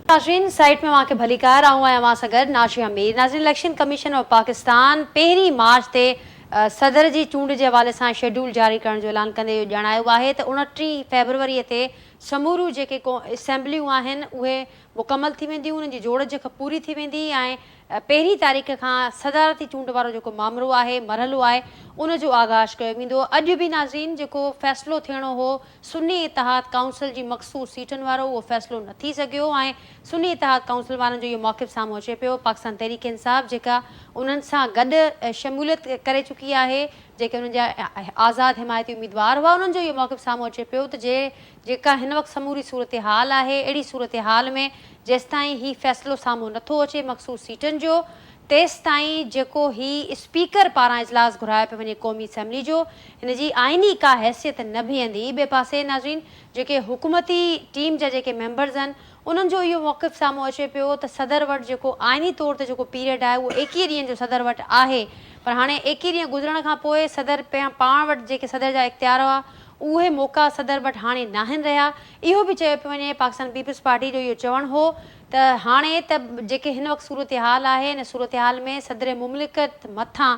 ناظرين سائيٽ ۾ اوهان کي ڀليڪار آئون آهيان اوهان سان گڏ ناشيه مير ناظرين اليڪشن ڪميشن آف پاڪستان پهرين مارچ تي صدر جي چونڊ جي حوالي سان شيڊول جاري ڪرڻ جو اعلان ڪندي اهو ڄاڻايو آهي ته 29 فيبروري تي سموريون جيڪي اسيمبليون آهن اهي مڪمل ٿي وينديون انهن جي جوڙجڪ پوري ٿي ويندي ۽ پهرين تاريخ کان صدارتي چونڊ وارو جيڪو مامرو آهي، مرحلو آهي، ان جو آغاز ڪيو ويندو. اڄ به ناظرين جيڪو فيصلو ٿيڻو هو سني اتحاد ڪائونسل جي مخصوص سيٽن وارو اهو فيصلو نه ٿي سگهيو ۽ سني اتحاد ڪائونسل وارن جو اهو موقف سامهون اچي پيو پاڪستان تحريڪ انصاف جيڪا انهن سان گڏ شموليت ڪري چڪي آهي جيڪي انهن جا آزاد حمايتي اميدوار هئا انهن جو اهو موقف سامهون اچي پيو ته جي جيڪا هن وقت سموري صورتحال آهي، اهڙي صورتحال ۾ جيستائين هي فيصلو سامهون نٿو اچي مخصوص سيٽن جو، تيستائين جيڪو هي اسپيڪر پاران اجلاس گهرايو پيو وڃي قومي اسيمبلي جو، هن جي آئيني ڪا حيثيت نه بيهندي. ٻئي پاسي ناظرين جيڪي حڪومتي ٽيم جا جيڪي ميمبرز آهن، انهن جو اهو موقف سامهون اچي پيو ته صدر وٽ جيڪو آئيني طور تي جيڪو پيريڊ آهي اهو ايڪيهه ڏينهن جو صدر وٽ آهي پر هاڻي ايڪيهه ڏينهن گذرڻ کان پوء صدر پاڻ وٽ جيڪي صدر جا اختيار هئا اهي موقعا صدر وٽ هاڻي ناهن رهيا. اهو به چيو پيو وڃي پاڪستان پيپلز پارٽي جو اهو چوڻ هو ته هاڻي ته جيڪي هن وقت صورتحال آهي ان صورتحال ۾ صدر مملڪت مٿان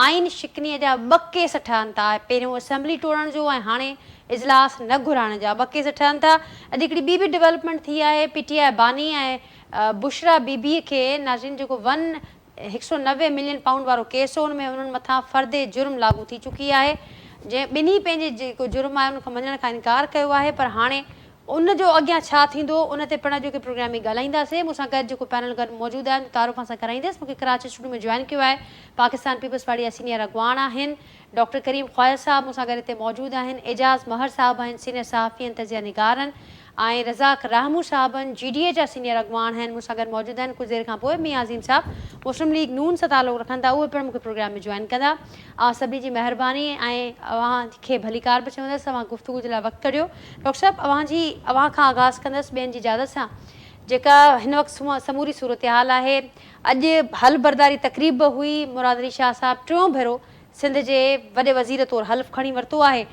آئين شڪني جا ٻه ڪيس ٺهن ٿا پهريون اسيمبلي ٽوڙڻ جو ۽ هاڻي اجلاس نه گهرائڻ جا ٻه ڪيس ٺهن ٿا. اڄ هڪڙي ٻي به ڊولپمينٽ ٿي آهي پي ٽي آء باني ۽ بشريٰ بي بي کي ناظرين جيڪو ون 190 ملين پائونڊ وارو ڪيس هو ان ۾ انهن مٿان فرد جرم لاڳو ٿي چڪي آهي جنهن ٻنهي پنهنجي جيڪو جرم آهي ان کان مڃڻ کان انڪار ڪيو آهي پر هاڻي ان جو اڳيان ڇا ٿيندو ان تي پڻ اڄوڪي پروگرام ۾ ڳالهائينداسين مون سان گڏ جيڪو پينل گڏ موجود آهي ان جو تعارف اوهان سان ڪرائيندس مون کي ڪراچي اسٽوڊيو ۾ جوائن ڪيو آهي پاڪستان پيپلز پارٽي جا سينيئر اڳواڻ آهن ڊاڪٽر ڪريم خواجه صاحب مون سان گڏ هتي موجود آهن اعجاز مهر صاحب آهن سينيئر صحافي ۽ تجزيه نگار آهن ۽ رزاق راهمون صاحب جي ڊي اي جا سينيئر اڳواڻ آهن مون سان گڏ موجود آهن ڪجهه دير کان پوء ميان عظيم صاحب مسلم ليگ نون سان تعلق رکن ٿا اهي پڻ مون کي پروگرام ۾ جوائن ڪندا اوهان سڀني جي مهرباني ۽ اوهان کي ڀليڪار به چوندس اوهان گفتگو جي لاء وقت ڪڍيو ڊاڪٽر صاحب اوهان جي اوهان کان آغاز ڪندس ٻين جي اجازت سان جيڪا هن وقت سموري صورتحال آهي اڄ حلف برداري تقريب به هئي مراد علي شاهه صاحب ٽيون ڀيرو سنڌ جي وڏي وزير طور حلف کڻي ورتو آهي،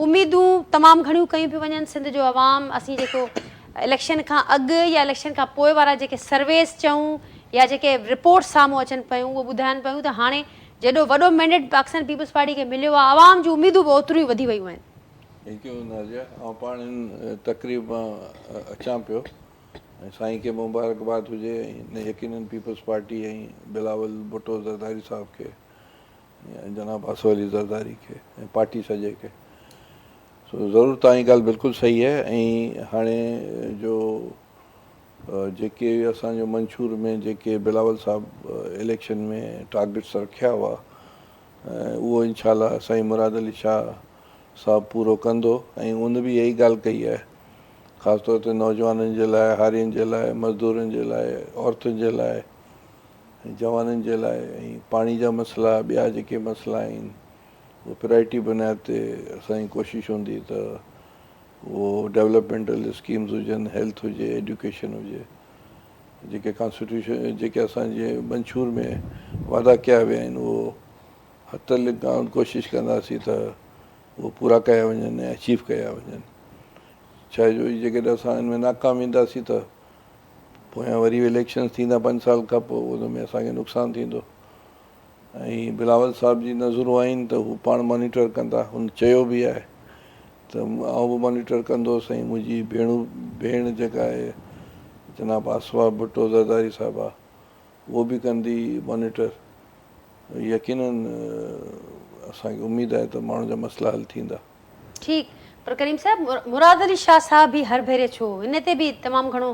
اميدون تمام گهڻيون ڪيون پيون وڃن، سنڌ جو عوام اسين جيڪو اليڪشن کان اڳ يا اليڪشن کان پوء وارا جيڪي سرويز چئون يا جيڪي رپورٽس سامهون اچن پيون اهي ٻڌائن پيون ته هاڻي جيڏو وڏو مينڊيٽ پاڪستان پيپلز پارٽي کي مليو آهي عوام جون اميدون به اوتريون ئي وڌي ويون آهن. Thank you Nazia آئون پاڻ هن تقريب مان اچان پيو ۽ سائين کي مبارڪباد هجي ۽ يقينن پيپلز پارٽي ۽ بلاول ڀٽو زرداري صاحب کي ۽ جناب آصف علي زرداري کي ۽ پارٽي سڄي کي سو ضرور توهان جي ڳالهه بلڪل صحيح آهي ۽ هاڻي جو جيڪي اسان جو منشور ۾ جيڪي بلاول صاحب اليڪشن ۾ ٽارگيٽس رکيا هئا اهو انشاء الله سائين مراد علي شاهه صاحب پورو ڪندو ۽ ان به اها ئي ڳالهه ڪئي آهي خاص طور تي نوجوانن جي لاء هارين جي لاء مزدورن جي لاء عورتن جي لاء ۽ جوانن جي لاء ۽ پاڻي جا مسئلا ٻيا جيڪي مسئلا آهن اهي پرائرٽي بنياد تي اسان جي ڪوشش هوندي ته اهو ڊولپمينٽل اسڪيمز هجن هيلٿ هجي ايڊيوڪيشن هجي جيڪي ڪانسٽيٽيوشن جيڪي اسان جي منشور ۾ وعدا ڪيا ويا آهن اهو حت الامڪان ڪوشش ڪنداسين ته اهو پورا ڪيا وڃن ۽ اچيو ڪيا وڃن ڇا جو جيڪڏهن اسان ان ۾ ناڪام وينداسين ته پويان وري اليڪشنز ٿيندا پنج سال کان پوء ان ۾ اسان کي نقصان ٿيندو ۽ بلاول صاحب جي نظرون آهن ته هو پاڻ مانيٽر ڪندا هن چيو به آهي ته آئون به مانيٽر ڪندوس ۽ منهنجي ڀيڻ ڀيڻ جيڪا آهي جناب آصفه ڀٽو زرداري صاحبه اهو به ڪندي مانيٽر يقينن اسان کي اميد آهي ته ماڻهن جا مسئلا حل ٿيندا. ٺيڪ پر ڪريم صاحب مراد علي شاهه صاحب به هر ڀيري ڇو ان تي به تمام گهڻو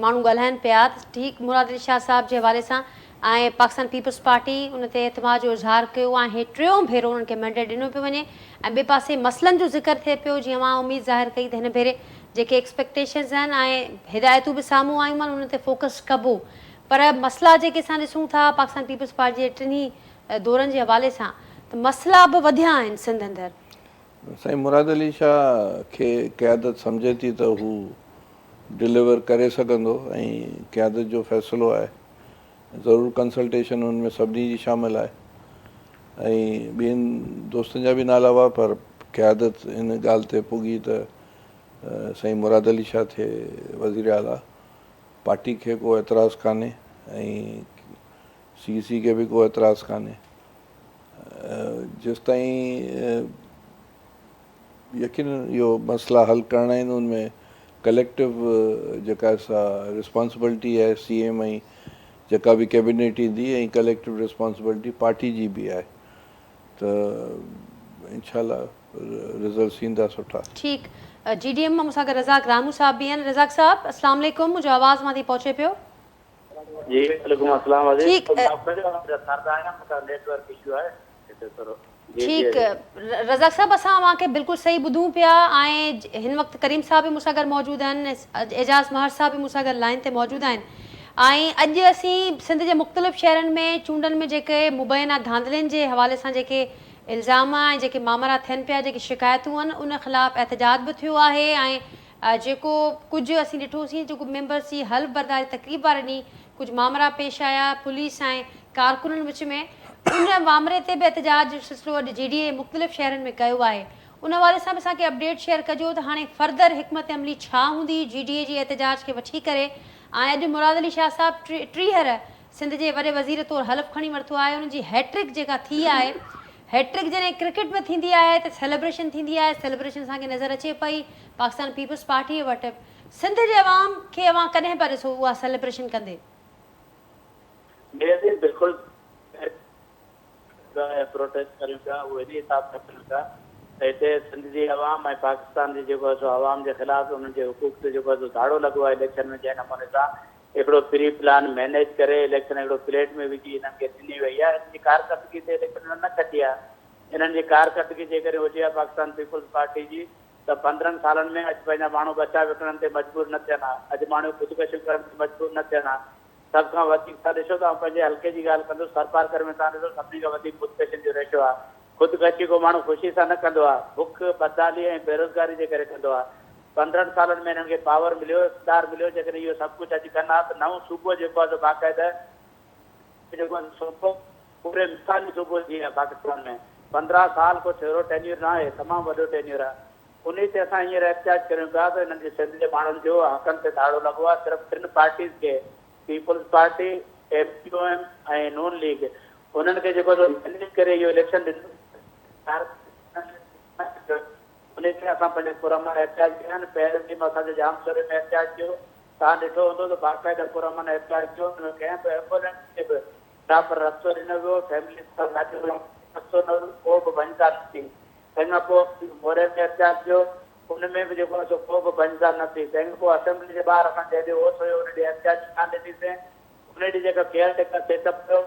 ماڻهو ڳالهائن پيا ته ٺيڪ مراد علي شاهه صاحب جي حوالي سان ۽ پاڪستان پيپلز پارٽي ان تي اعتماد جو اظهار ڪيو ۽ هي ٽيون ڀيرو انهن کي مينڊيٽ ڏنو پيو وڃي ۽ ٻئي پاسي مسئلن جو ذڪر ٿئي پيو جيئن اوهان اميد ظاهر ڪئي ته هن ڀيري جيڪي ايڪسپيڪٽيشنز آهن ۽ هدايتون به سامهون آيون آهن انهن تي فوڪس ڪبو پر مسئلا جيڪي اسان ڏسون ٿا پاڪستان پيپلز پارٽي جي ٽنهي دورن جي حوالي سان ته مسئلا به وڌيا آهن سنڌ اندر. سائين مراد علي شاهه کي قيادت سمجهي ٿي ته هو ڊليور ڪري سگهندو ۽ قيادت جو فيصلو آهي ضرور ڪنسلٽيشن ان ۾ سڀني جي شامل آهي ۽ ٻين دوستن جا به نالا هئا پر قيادت ان ڳالهه تي پڳي ته سائين مراد علي شاهه ٿئي وزير اعليٰ. پارٽي کي ڪو اعتراض ڪانهي ۽ سي سي کي به ڪو اعتراض ڪانهي جيستائين يقينن اهو مسئلا حل ڪرڻا آهن ان ۾ ڪليڪٽو جيڪا سا ريسپانسبلٽي آهي سي ايم ۽ جيڪا به ڪيبينيٽ ايندي ۽ ڪليڪٽو ريسپانسبلٽي پارٽي جي به آهي ته انشاء الله رزلٽس ايندا سٺا. ٺيڪ جي ڊي ايم مان مون سان گڏ رزاق راهمون صاحب به آهن رزاق صاحب اسلام عليڪم منهنجو آواز مان تائين پهچي پيو. جي وعليڪم السلام عزيز ٺيڪ معاف ڪجو آئون ٿر تان آهيان مون کان نيٽ ورڪ اشو آهي هتي ٿورو جي جي ٺيڪ عزيز. رزاق صاحب اسان اوهان کي بلڪل صحيح ٻڌون پيا ۽ هن وقت ڪريم صاحب به مون سان گڏ موجود آهن اعجاز مهر صاحب به مون سان گڏ لائين تي موجود آهن ۽ اڄ اسين سنڌ جي مختلف شهرن ۾ چونڊن ۾ جيڪي مبينا ڌانڌلين جي حوالي سان جيڪي الزام ۽ جيڪي مامرا ٿين پيا جيڪي شڪايتون آهن ان خلاف احتجاج به ٿيو آهي ۽ جيڪو ڪجهه اسين ڏٺوسين جيڪو ميمبرس جي حلف برداري تقريب واري ڏينهن ڪجهه مامرا پيش آيا پوليس ۽ ڪارڪنن وچ ۾ ان مامري تي به احتجاج جو سلسلو اڄ جي ڊي اي مختلف شهرن ۾ ڪيو آهي ان حوالي سان به اسان کي اپڊيٽ شيئر ڪجو ته هاڻي فردر حڪمت عملي ڇا هوندي جي ڊي اي جي احتجاج کي وٺي ڪري ۽ اڄ مراد علي شاهه صاحب ٽيهر سنڌ جي وڏي وزير طور حلف کڻي ورتو آهي ان جي هيٽرڪ جيڪا ٿي آهي هيٽرڪ جڏهن ڪرڪيٽ ۾ ٿيندي آهي ته سيلبريشن ٿيندي آهي سيلبريشن اسان کي نظر اچي پئي پاڪستان پيپلز پارٽي وٽ سنڌ جي عوام کي اوهان ڪڏهن پيا ڏسو اها سيلبريشن ڪندي. جي عزيز بلڪل. پيا ۽ پروٽيسٽ ڪريون پيا اهو انهي حساب سان ڪريون پيا ته هتي سنڌ جي عوام ۽ پاڪستان جي جيڪو آهي سو عوام جي خلاف انهن جي حقوق تي جيڪو آهي سو ڌاڙو لڳو آهي اليڪشن ۾ جنهن نموني سان هڪڙو پري پلان مينيج ڪري اليڪشن هڪڙو پليٽ ۾ وجهي انهن کي ڏني وئي آهي انهن جي ڪارڪردگي تي اليڪشن انهن نه کٽي آهي انهن جي ڪارڪردگي جيڪڏهن هجي ها پاڪستان پيپلز پارٽي جي ته 15 سالن ۾ اڄ پنهنجا ماڻهو ٻچا وڪڻڻ تي مجبور نه ٿين ها اڄ ماڻهو خودڪشيون ڪرڻ تي مجبور نه ٿين ها سڀ کان وڌيڪ توهان ڏسو ته آئون پنهنجي حلقي جي ڳالهه ڪندس، ٿرپارڪر ۾ توهان ڏسو سڀني کان وڌيڪ خودڪشين جو ريشو آهي. خودڪشي ڪو ماڻهو خوشي سان نه ڪندو آهي، بک، بدحالي ۽ بيروزگاري جي ڪري ڪندو آهي. 15 سالن ۾ هنن کي پاور مليو، اقتدار مليو، جيڪڏهن اهو سڀ ڪجهه اڄ ڪن ها ته نئون صوبو جيڪو آهي سو باقاعده جيڪو آهي سو صوبو پوري مثالي صوبو ٿئي ها پاڪستان ۾. 15 سال ڪو ٿورو ٽينيور نه آهي، تمام وڏو ٽينيور آهي. انهي تي اسان هينئر احتجاج ڪريون پيا ته انهن جي سنڌ جي ماڻهن جو حقن تي ڌاڙو لڳو آهي صرف ٽن پارٽيز کي peoples party, M Q M ۽ Noon league انهن کي جيڪو سو مينيج ڪري اهو اليڪشن ڏنو انهي تي اسان پنهنجو پرامن احتجاج ڪيا آهن پهرين ڏينهن به اسان جو ڄام شوري ۾ احتجاج ٿيو توهان ڏٺو هوندو ته باقاعده پرامن احتجاج ٿيو ان ۾ ڪنهن به ايمبولينس کي به پراپر رستو ڏنو ويو فيمليز سان گاڏيون رستو نه ڪو به ڀڃتا نه ٿي تنهن کان پوء موري ۾ احتجاج ٿيو، ان ۾ به جيڪو آهي سو ڪو به ڀڃتا نه ٿي. تنهن کان پوء اسيمبلي جي ٻاهر اسان جنهن ڏينهن اوس هيو، ان ڏينهن احتجاج جي ڪانه ڏني سين. ان ڏينهن جيڪو ڪيئر ٽيڪر سيٽ اپ ٿيو،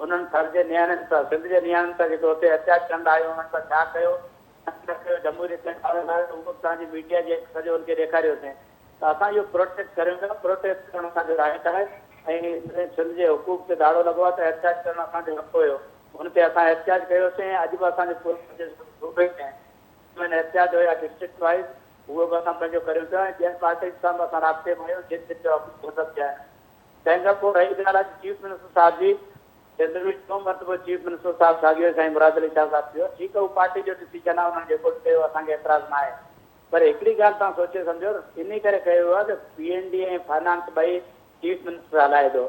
انهن ٿر جي نياڻين سان، سنڌ جي نياڻين سان جيڪي اتي احتجاج ڪرڻ لاء آيون، انهن سان ڇا ڪيو، ڇا نه ڪيو، جمهوريت ۾ ڇا ڪيو، اهو به توهان جي ميڊيا جي سڄو ان کي ڏيکاريوسين ته اسان اهو پروٽيسٽ ڪريون پيا، پروٽيسٽ ڪرڻ اسان جو رائيٽ آهي ۽ سنڌ جي حقوق تي ڌاڙو لڳو آهي ته احتجاج ڪرڻ اسان جو حق هيو. ان تي اسان احتجاج ڪيوسين ۽ اڄ به اسان جو پوري صوبي ۾ ۾ احتجاج هيا ڊسٽرڪٽ وائيز اهو به اسان پنهنجو ڪريون پيا ۽ ٻين پارٽين سان به اسان رابطي ۾ آهيون جن جن جو حق ختم ٿيا آهن تنهن کان پوء رهي ڳالهه اڄ چيف منسٽر صاحب جي سنڌ ۾ ٽيون مرتبو چيف منسٽر صاحب ساڳيو سائين مراد علي شاهه صاحب ٿيو ٺيڪ آهي اهو پارٽي جو ڊسيزن آهي انهن جيڪو به ڪيو اسان کي اعتراض نه آهي پر هڪڙي ڳالهه توهان سوچي سمجهو ته انهي ڪري ڪيو ويو آهي ته پي اين ڊي ۽ فنانس ٻئي چيف منسٽر هلائي ٿو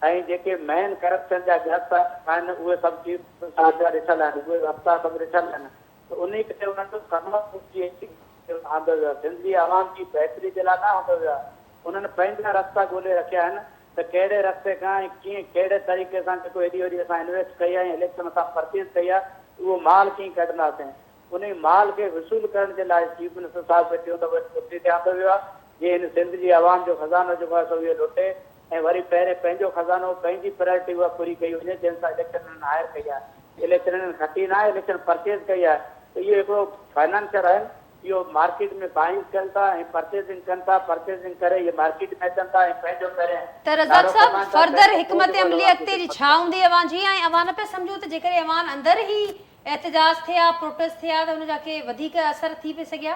۽ جيڪي مين ڪرپشن جا گس آهن اهي سڀ چيف صاحب جا ڏٺل آهن اهي رستا سڀ ڏٺل آهن ته انهي ڪري انهن جو ڪم جي آندو ويو آهي سنڌ جي عوام جي بهتري جي لاء نه آندو ويو آهي انهن پنهنجا رستا ڳولي رکيا آهن ته ڪهڙي رستي کان ۽ ڪيئن ڪهڙي طريقي سان جيڪو ايڏي وڏي اسان انويسٽ ڪئي آهي ۽ اليڪشن اسان پرچيز ڪئي آهي اهو مال ڪيئن ڪڍنداسين انهي مال کي وصول ڪرڻ جي لاء چيف منسٽر صاحب کي ٽيون دفعو هن ڪرسي تي آندو ويو آهي جيئن هن سنڌ جي عوام جو خزانو جيڪو آهي سو اهو لٽي ۽ وري پهرين پنهنجو خزانو پنهنجي پرائرٽي اها پوري ڪئي وڃي جنهن سان اليڪشن انهن هائر ڪئي آهي اليڪشن انهن کٽي ناهي اليڪشن پرچيز ڪئي آهي ته اهو هڪڙو فنانشر آهن اهو مارڪيٽ ۾ بائنگ ڪن ٿا ۽ پرچيزنگ ڪن ٿا پرچيزنگ ڪري اهي مارڪيٽ ۾ اچن ٿا ۽ پنهنجو پهرين ته رزاق نالو صاحب ڪمائن ٿا فرڌر تنهن کان پوء حڪمت جيڪو عملي عوام کي اڳتي جي خدمت ڇا هوندي اوهان جي ۽ اوهان نه پيا سمجهو ته جيڪڏهن اوهان اندر هي احتجاج ٿيا، پروٽيسٽ ٿيا ته ان جا ڪي وڌيڪ اثر ٿي پئي سگهيا؟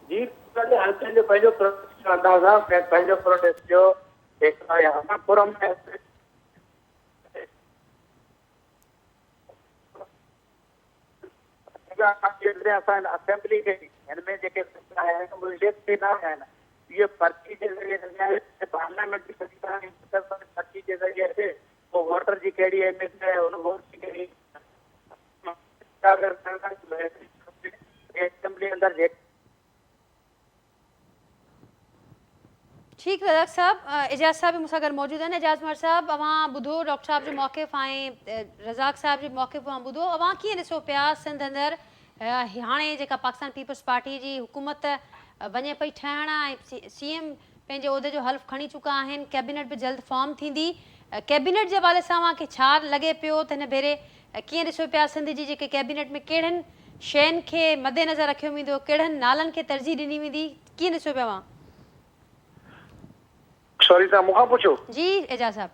جي بلڪل هر ڪنهن جو پنهنجو پروٽيسٽ جو انداز آهي، ڪنهن پنهنجو پروٽيسٽ جو هڪ آهي اسان پرامن جيڪڏهن اسان اسيمبلي کي هن ۾ جيڪي آهن اهي اليڪٽ نه آيا آهن. اهي پرچي جي ذريعي ۽ پارليامينٽ جي پرچي جي ذريعي اچي پوء ووٽر جي ڪهڙي اهميت آهي ان ووٽ جي ڪهڙي اسيمبلي اندر جيڪي ٺيڪ رزاق صاحب اعجاز صاحب به مون سان گڏ موجود آهن اعجاز مهر صاحب اوهان ٻڌو ڊاڪٽر صاحب جو موقف ۽ رزاق صاحب جو موقف اوهان ٻڌو اوهان ڪيئن ڏسو پيا سنڌ اندر هاڻي جيڪا پاڪستان پيپلز پارٽي جي حڪومت وڃي پئي ٺهڻ ۽ سي ايم پنهنجي عهدي جو حلف کڻي چڪا آهن ڪيبينيٽ به جلد فارم ٿيندي ڪيبينيٽ جي حوالي سان اوهان کي ڇا لڳي پيو ته هن ڀيري ڪيئن ڏسو پيا سنڌ جي جيڪي ڪيبينيٽ ۾ ڪهڙن شين کي مدنظر رکيو ويندو ڪهڙن نالن کي ترجيح ڏني ويندي ڪيئن ڏسو پيا اوهان؟ سوري توهان مون کان پڇيو؟ جي اعجاز صاحب.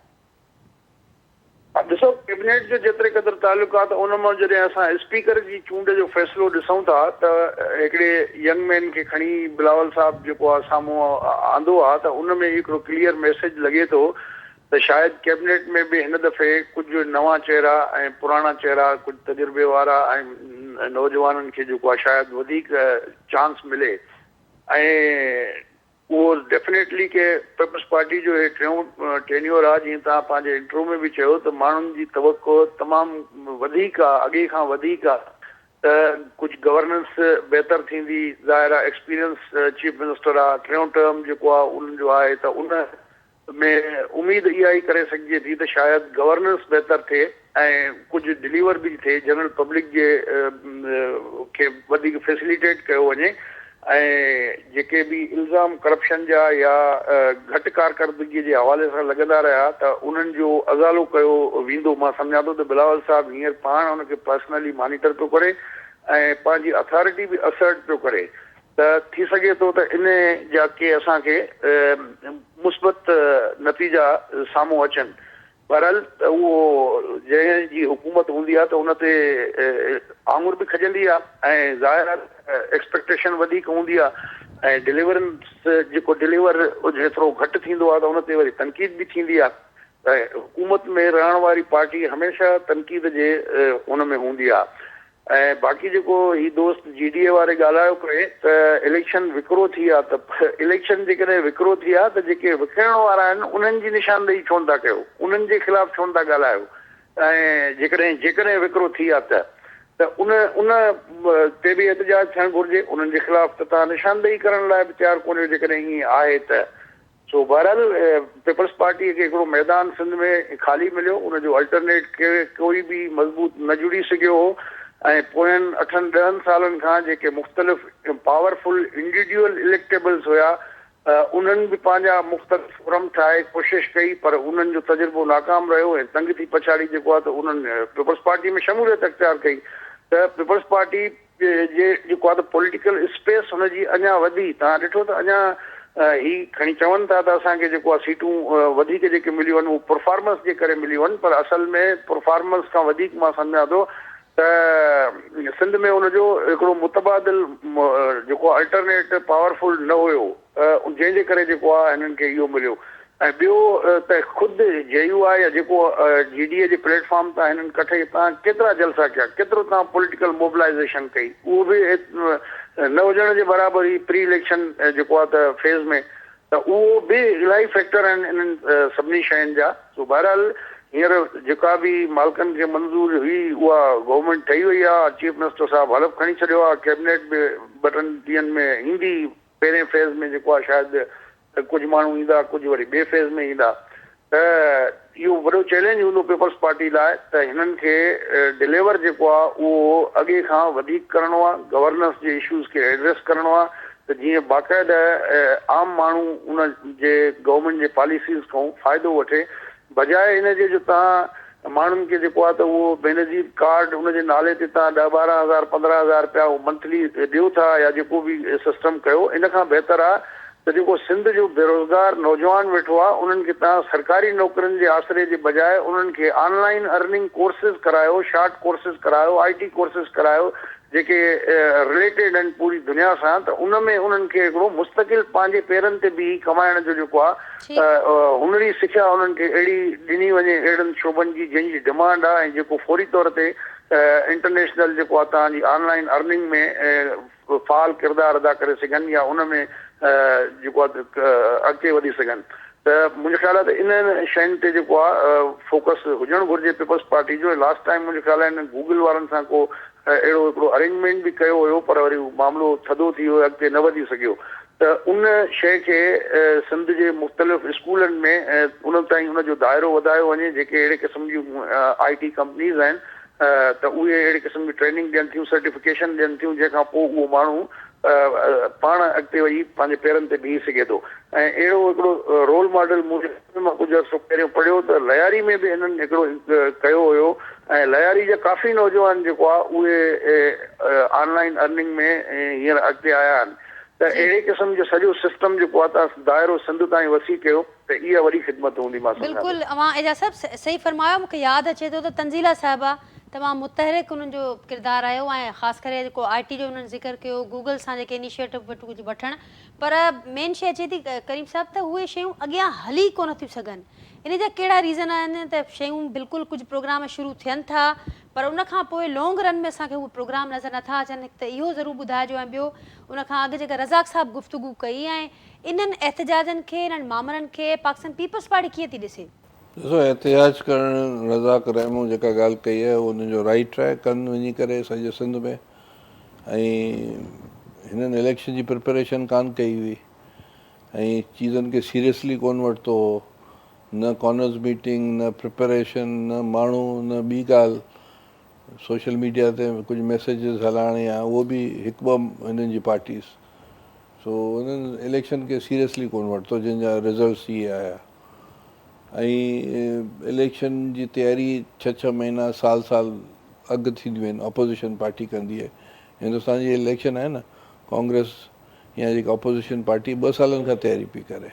ڏسو ڪيبنيٽ جو جيتري قدر تعلق آ ته ان مان جڏهن اسان اسپيڪر جي چونڊ جو فيصلو ڏسون ٿا ته هڪڙي ينگ مين کي کڻي بلاول صاحب جيڪو آ سامهون آندو آ ته ان ۾ هڪڙو ڪليئر ميسيج لڳي ٿو ته شايد ڪيبنيٽ ۾ به هن دفعي ڪجهه نوان چهرا ۽ پراڻا چهرا ڪجهه تجربي وارا ۽ نوجوانن کي جيڪو آ شايد وڌيڪ چانس ملي ۽ اهو ڊيفنيٽلي ڪي پيپلز پارٽي جو هي ٽيون ٽينيور آ جيئن توهان پنهنجي انٽرو ۾ به چيو ته ماڻهن جي توقع تمام وڌيڪ آ اڳي کان وڌيڪ آ ته ڪجهه گورننس بهتر ٿيندي ظاهر آ ايڪسپيرينس چيف منسٽر آ ٽيون ٽرم جيڪو آ انهن جو آهي ته ان ۾ اميد اها ئي ڪري سگهجي ٿي ته شايد گورننس بهتر ٿئي ۽ ڪجهه ڊليور به ٿئي جنرل پبلڪ جي کي وڌيڪ فيسليٽيٽ ڪيو وڃي ۽ جيڪي به الزام ڪرپشن جا يا گهٽ ڪارڪردگي جي حوالي سان لڳندا رهيا ته انهن جو ازالو ڪيو ويندو مان سمجهان ٿو ته بلاول صاحب هينئر پاڻ ان کي پرسنلي مانيٽر پيو ڪري ۽ پنهنجي اٿارٽي به اسرٽ پيو ڪري ته ٿي سگهي ٿو ته ان جا ڪي اسان کي مثبت نتيجا سامهون اچن. بهرحال اهو جنهن جي حڪومت هوندي آهي ته ان تي آڱر به کڄندي آهي ۽ ظاهر آهي ته ايڪسپيڪٽيشن وڌيڪ هوندي آهي ۽ ڊليورنس جيڪو ڊليور جيترو گهٽ ٿيندو آهي ته ان تي وري تنقيد به ٿيندي آهي ته حڪومت ۾ رهڻ واري پارٽي هميشه تنقيد جي ان ۾ هوندي آهي. ۽ باقي جيڪو هي دوست جي ڊي اي واري ڳالهايو پئي ته اليڪشن وڪرو ٿي آ ته اليڪشن جيڪڏهن وڪرو ٿي آ ته جيڪي وڪڻڻ وارا آهن انهن جي نشاندهي ڇو نٿا ڪيو انهن جي خلاف ڇو نٿا ڳالهايو ۽ جيڪڏهن جيڪڏهن وڪرو ٿي آ ته ته ان ان تي به احتجاج ٿيڻ گهرجي انهن جي خلاف ته توهان نشاندهي ڪرڻ لاء به تيار ڪونهيو جيڪڏهن ائين آهي ته سو بهرحال پيپلز پارٽيء کي هڪڙو ميدان سنڌ ۾ خالي مليو، ان جو الٽرنيٽ ڪوئي به مضبوط نه جڙي سگهيو هو ۽ پوين اٺن ڏهن سالن کان جيڪي مختلف پاورفل انڊيوڊيول اليڪٽيبلز هيا انهن به پنهنجا مختلف فورم ٺاهي ڪوشش ڪئي پر انهن جو تجربو ناڪام رهيو ۽ تنگ ٿي پڇاڙي جيڪو آهي ته انهن پيپلز پارٽي ۾ شموليت اختيار ڪئي ته پيپلز پارٽي جي جيڪو آهي ته پوليٽيڪل اسپيس هن جي اڃا وڌي توهان ڏٺو ته اڃا هي کڻي چون ٿا ته اسان کي جيڪو آهي سيٽون وڌيڪ جيڪي مليون آهن اهو پرفارمنس جي ڪري مليون آهن پر اصل ۾ پرفارمنس کان وڌيڪ مان سمجهان ٿو ته سنڌ ۾ ان جو هڪڙو متبادل جيڪو الٽرنيٽ پاورفل نه هيو جنهن جي ڪري جيڪو آهي هنن کي اهو مليو ۽ ٻيو ته خود جي يو آء يا جيڪو جي ڊي اي جي پليٽ فارم تان هنن ڪٺي تان ڪيترا جلسا ڪيا ڪيترو تان پوليٽيڪل موبلائيزيشن ڪئي اهو به نه هجڻ جي برابر هئي پري اليڪشن جيڪو آهي ته فيز ۾ ته اهو به الاهي فيڪٽر آهن انهن سڀني شين جا سو بهرحال هينئر جيڪا به مالڪن کي منظور هئي اها گورنمينٽ ٺهي وئي آهي چيف منسٽر صاحب حلف کڻي ڇڏيو آهي ڪيبنيٽ به ٻه ٽن ڏينهن ۾ ايندي پهرين فيز ۾ جيڪو آهي شايد ڪجهه ماڻهو ايندا ڪجهه وري ٻئي فيز ۾ ايندا ته اهو وڏو چئلينج هوندو پيپلز پارٽي لاء ته هنن کي ڊليور جيڪو آهي اهو اڳي کان وڌيڪ ڪرڻو آهي گورننس جي اشوز کي ايڊريس ڪرڻو آهي ته جيئن باقاعده عام ماڻهو ان جي گورنمينٽ جي پاليسيز کان فائدو وٺي بجاء ان جي جو توهان ماڻهن کي جيڪو آهي ته اهو بينظير ڪارڊ ان جي نالي تي توهان ڏهه ٻارهن هزار پندرهن هزار رپيا اهو منٿلي ڏيو ٿا يا جيڪو به سسٽم ڪيو ان کان بهتر آهي ته جيڪو سنڌ جو بيروزگار نوجوان ويٺو آهي انهن کي توهان سرڪاري نوڪرين جي آسري جي بجاء انهن کي آن لائين ارننگ ڪورسز ڪرايو شارٽ ڪورسز ڪرايو آء ٽي ڪورسز ڪرايو جيڪي رليٽيڊ آهن پوري دنيا سان ته ان ۾ انهن کي هڪڙو مستقل پنهنجي پيرن تي بيهي ڪمائڻ جو جيڪو آهي هنري سکيا انهن کي اهڙي ڏني وڃي اهڙن شعبن جي جنهن جي ڊمانڊ آهي ۽ جيڪو فوري طور تي انٽرنيشنل جيڪو آهي توهان جي آن لائين ارننگ ۾ فعال ڪردار ادا ڪري سگهن يا ان ۾ جيڪو آهي اڳتي وڌي سگهن ته منهنجو خيال آهي ته انهن شين تي جيڪو آهي فوڪس هجڻ گهرجي پيپلز پارٽي جو لاسٽ ٽائيم منهنجو خيال آهي هنن گوگل وارن سان ڪو اهڙو هڪڙو ارينجمينٽ به ڪيو هيو پر وري معاملو ٿڌو ٿي ويو اڳتي نه وڌي سگهيو ته ان شيء کي سنڌ جي مختلف اسڪولن ۾ ان تائين ان جو دائرو وڌايو وڃي جيڪي اهڙي قسم جون آء ٽي ڪمپنيز آهن ته اهي اهڙي قسم جي ٽريننگ ڏين ٿيون سرٽيفڪيشن ڏين ٿيون جنهن کان پوء اهو ماڻهو پاڻ اڳتي وڃي پنهنجي پيرن تي بيهي سگهي ٿو ۽ اهڙو هڪڙو رول ماڊل مون مان ڪجهه عرصو پهريون پڙهيو ته لياري ۾ به هنن هڪڙو ڪيو هيو ۽ لياري جا ڪافي نوجوان جيڪو آهي اهي آن لائن ارننگ ۾ هينئر اڳتي آيا آهن ته اهڙي قسم جو سڄو سسٽم جيڪو آهي تان دائرو سنڌ تائين وسيع ڪيو ته اها وڏي خدمت هوندي مان سمجهان ٿو. بلڪل اوهان اعجاز صاحب صحيح فرمايو مون کي ياد اچي ٿو ته تنزيله صاحبه تمام متحرڪ انهن جو ڪردار رهيو ۽ خاص ڪري جيڪو آء ٽي جو انهن ذڪر ڪيو گوگل سان جيڪي انيشيٽو ڪجهه وٺڻ پر مين شي اچي ٿي ڪريم صاحب ته اهي شيون اڳيان هلي ڪونه ٿيون سگهن ان جا ڪهڙا ريزن آهن ته شيون بلڪل ڪجهه پروگرام شروع ٿين ٿا پر ان کان پوء لونگ رن ۾ اسان کي اهي پروگرام نظر نٿا اچن هڪ ته اهو ضرور ٻڌائجو ۽ ٻيو ان کان اڳ جيڪا رزاق صاحب گفتگو ڪئي ۽ انهن احتجاجن کي انهن مامرن کي پاڪستان پيپلز پارٽي ڪيئن ٿي ڏسي؟ ڏسو احتجاج ڪرڻ رزاق رحمون جيڪا ڳالهه ڪئي آهي اهو انهن جو رائيٽ آهي ڪن وڃي ڪري سڄي سنڌ ۾ ۽ هنن اليڪشن جي پريپريشن ڪانه ڪئي هئي ۽ چيزن کي سيريسلي ڪونه ورتو هو نه ڪانرز ميٽنگ نه پريپريشن نه ماڻهو نه ٻي ڳالهه سوشل ميڊيا تي ڪجهه ميسيجز هلائڻ يا اهو به هڪ ٻه هنن جي پارٽيز سو انهن اليڪشن کي سيريسلي ڪونه ورتو جنهن جا رزلٽس اهي آيا ۽ اليڪشن جي تياري ڇهه ڇهه مهينا سال سال اڳ ٿينديون آهن اپوزيشن پارٽي ڪندي آهي هندستان جي اليڪشن آهي نه ڪانگريس يا جيڪا اپوزيشن پارٽي ٻه سالن کان تياري پئي ڪري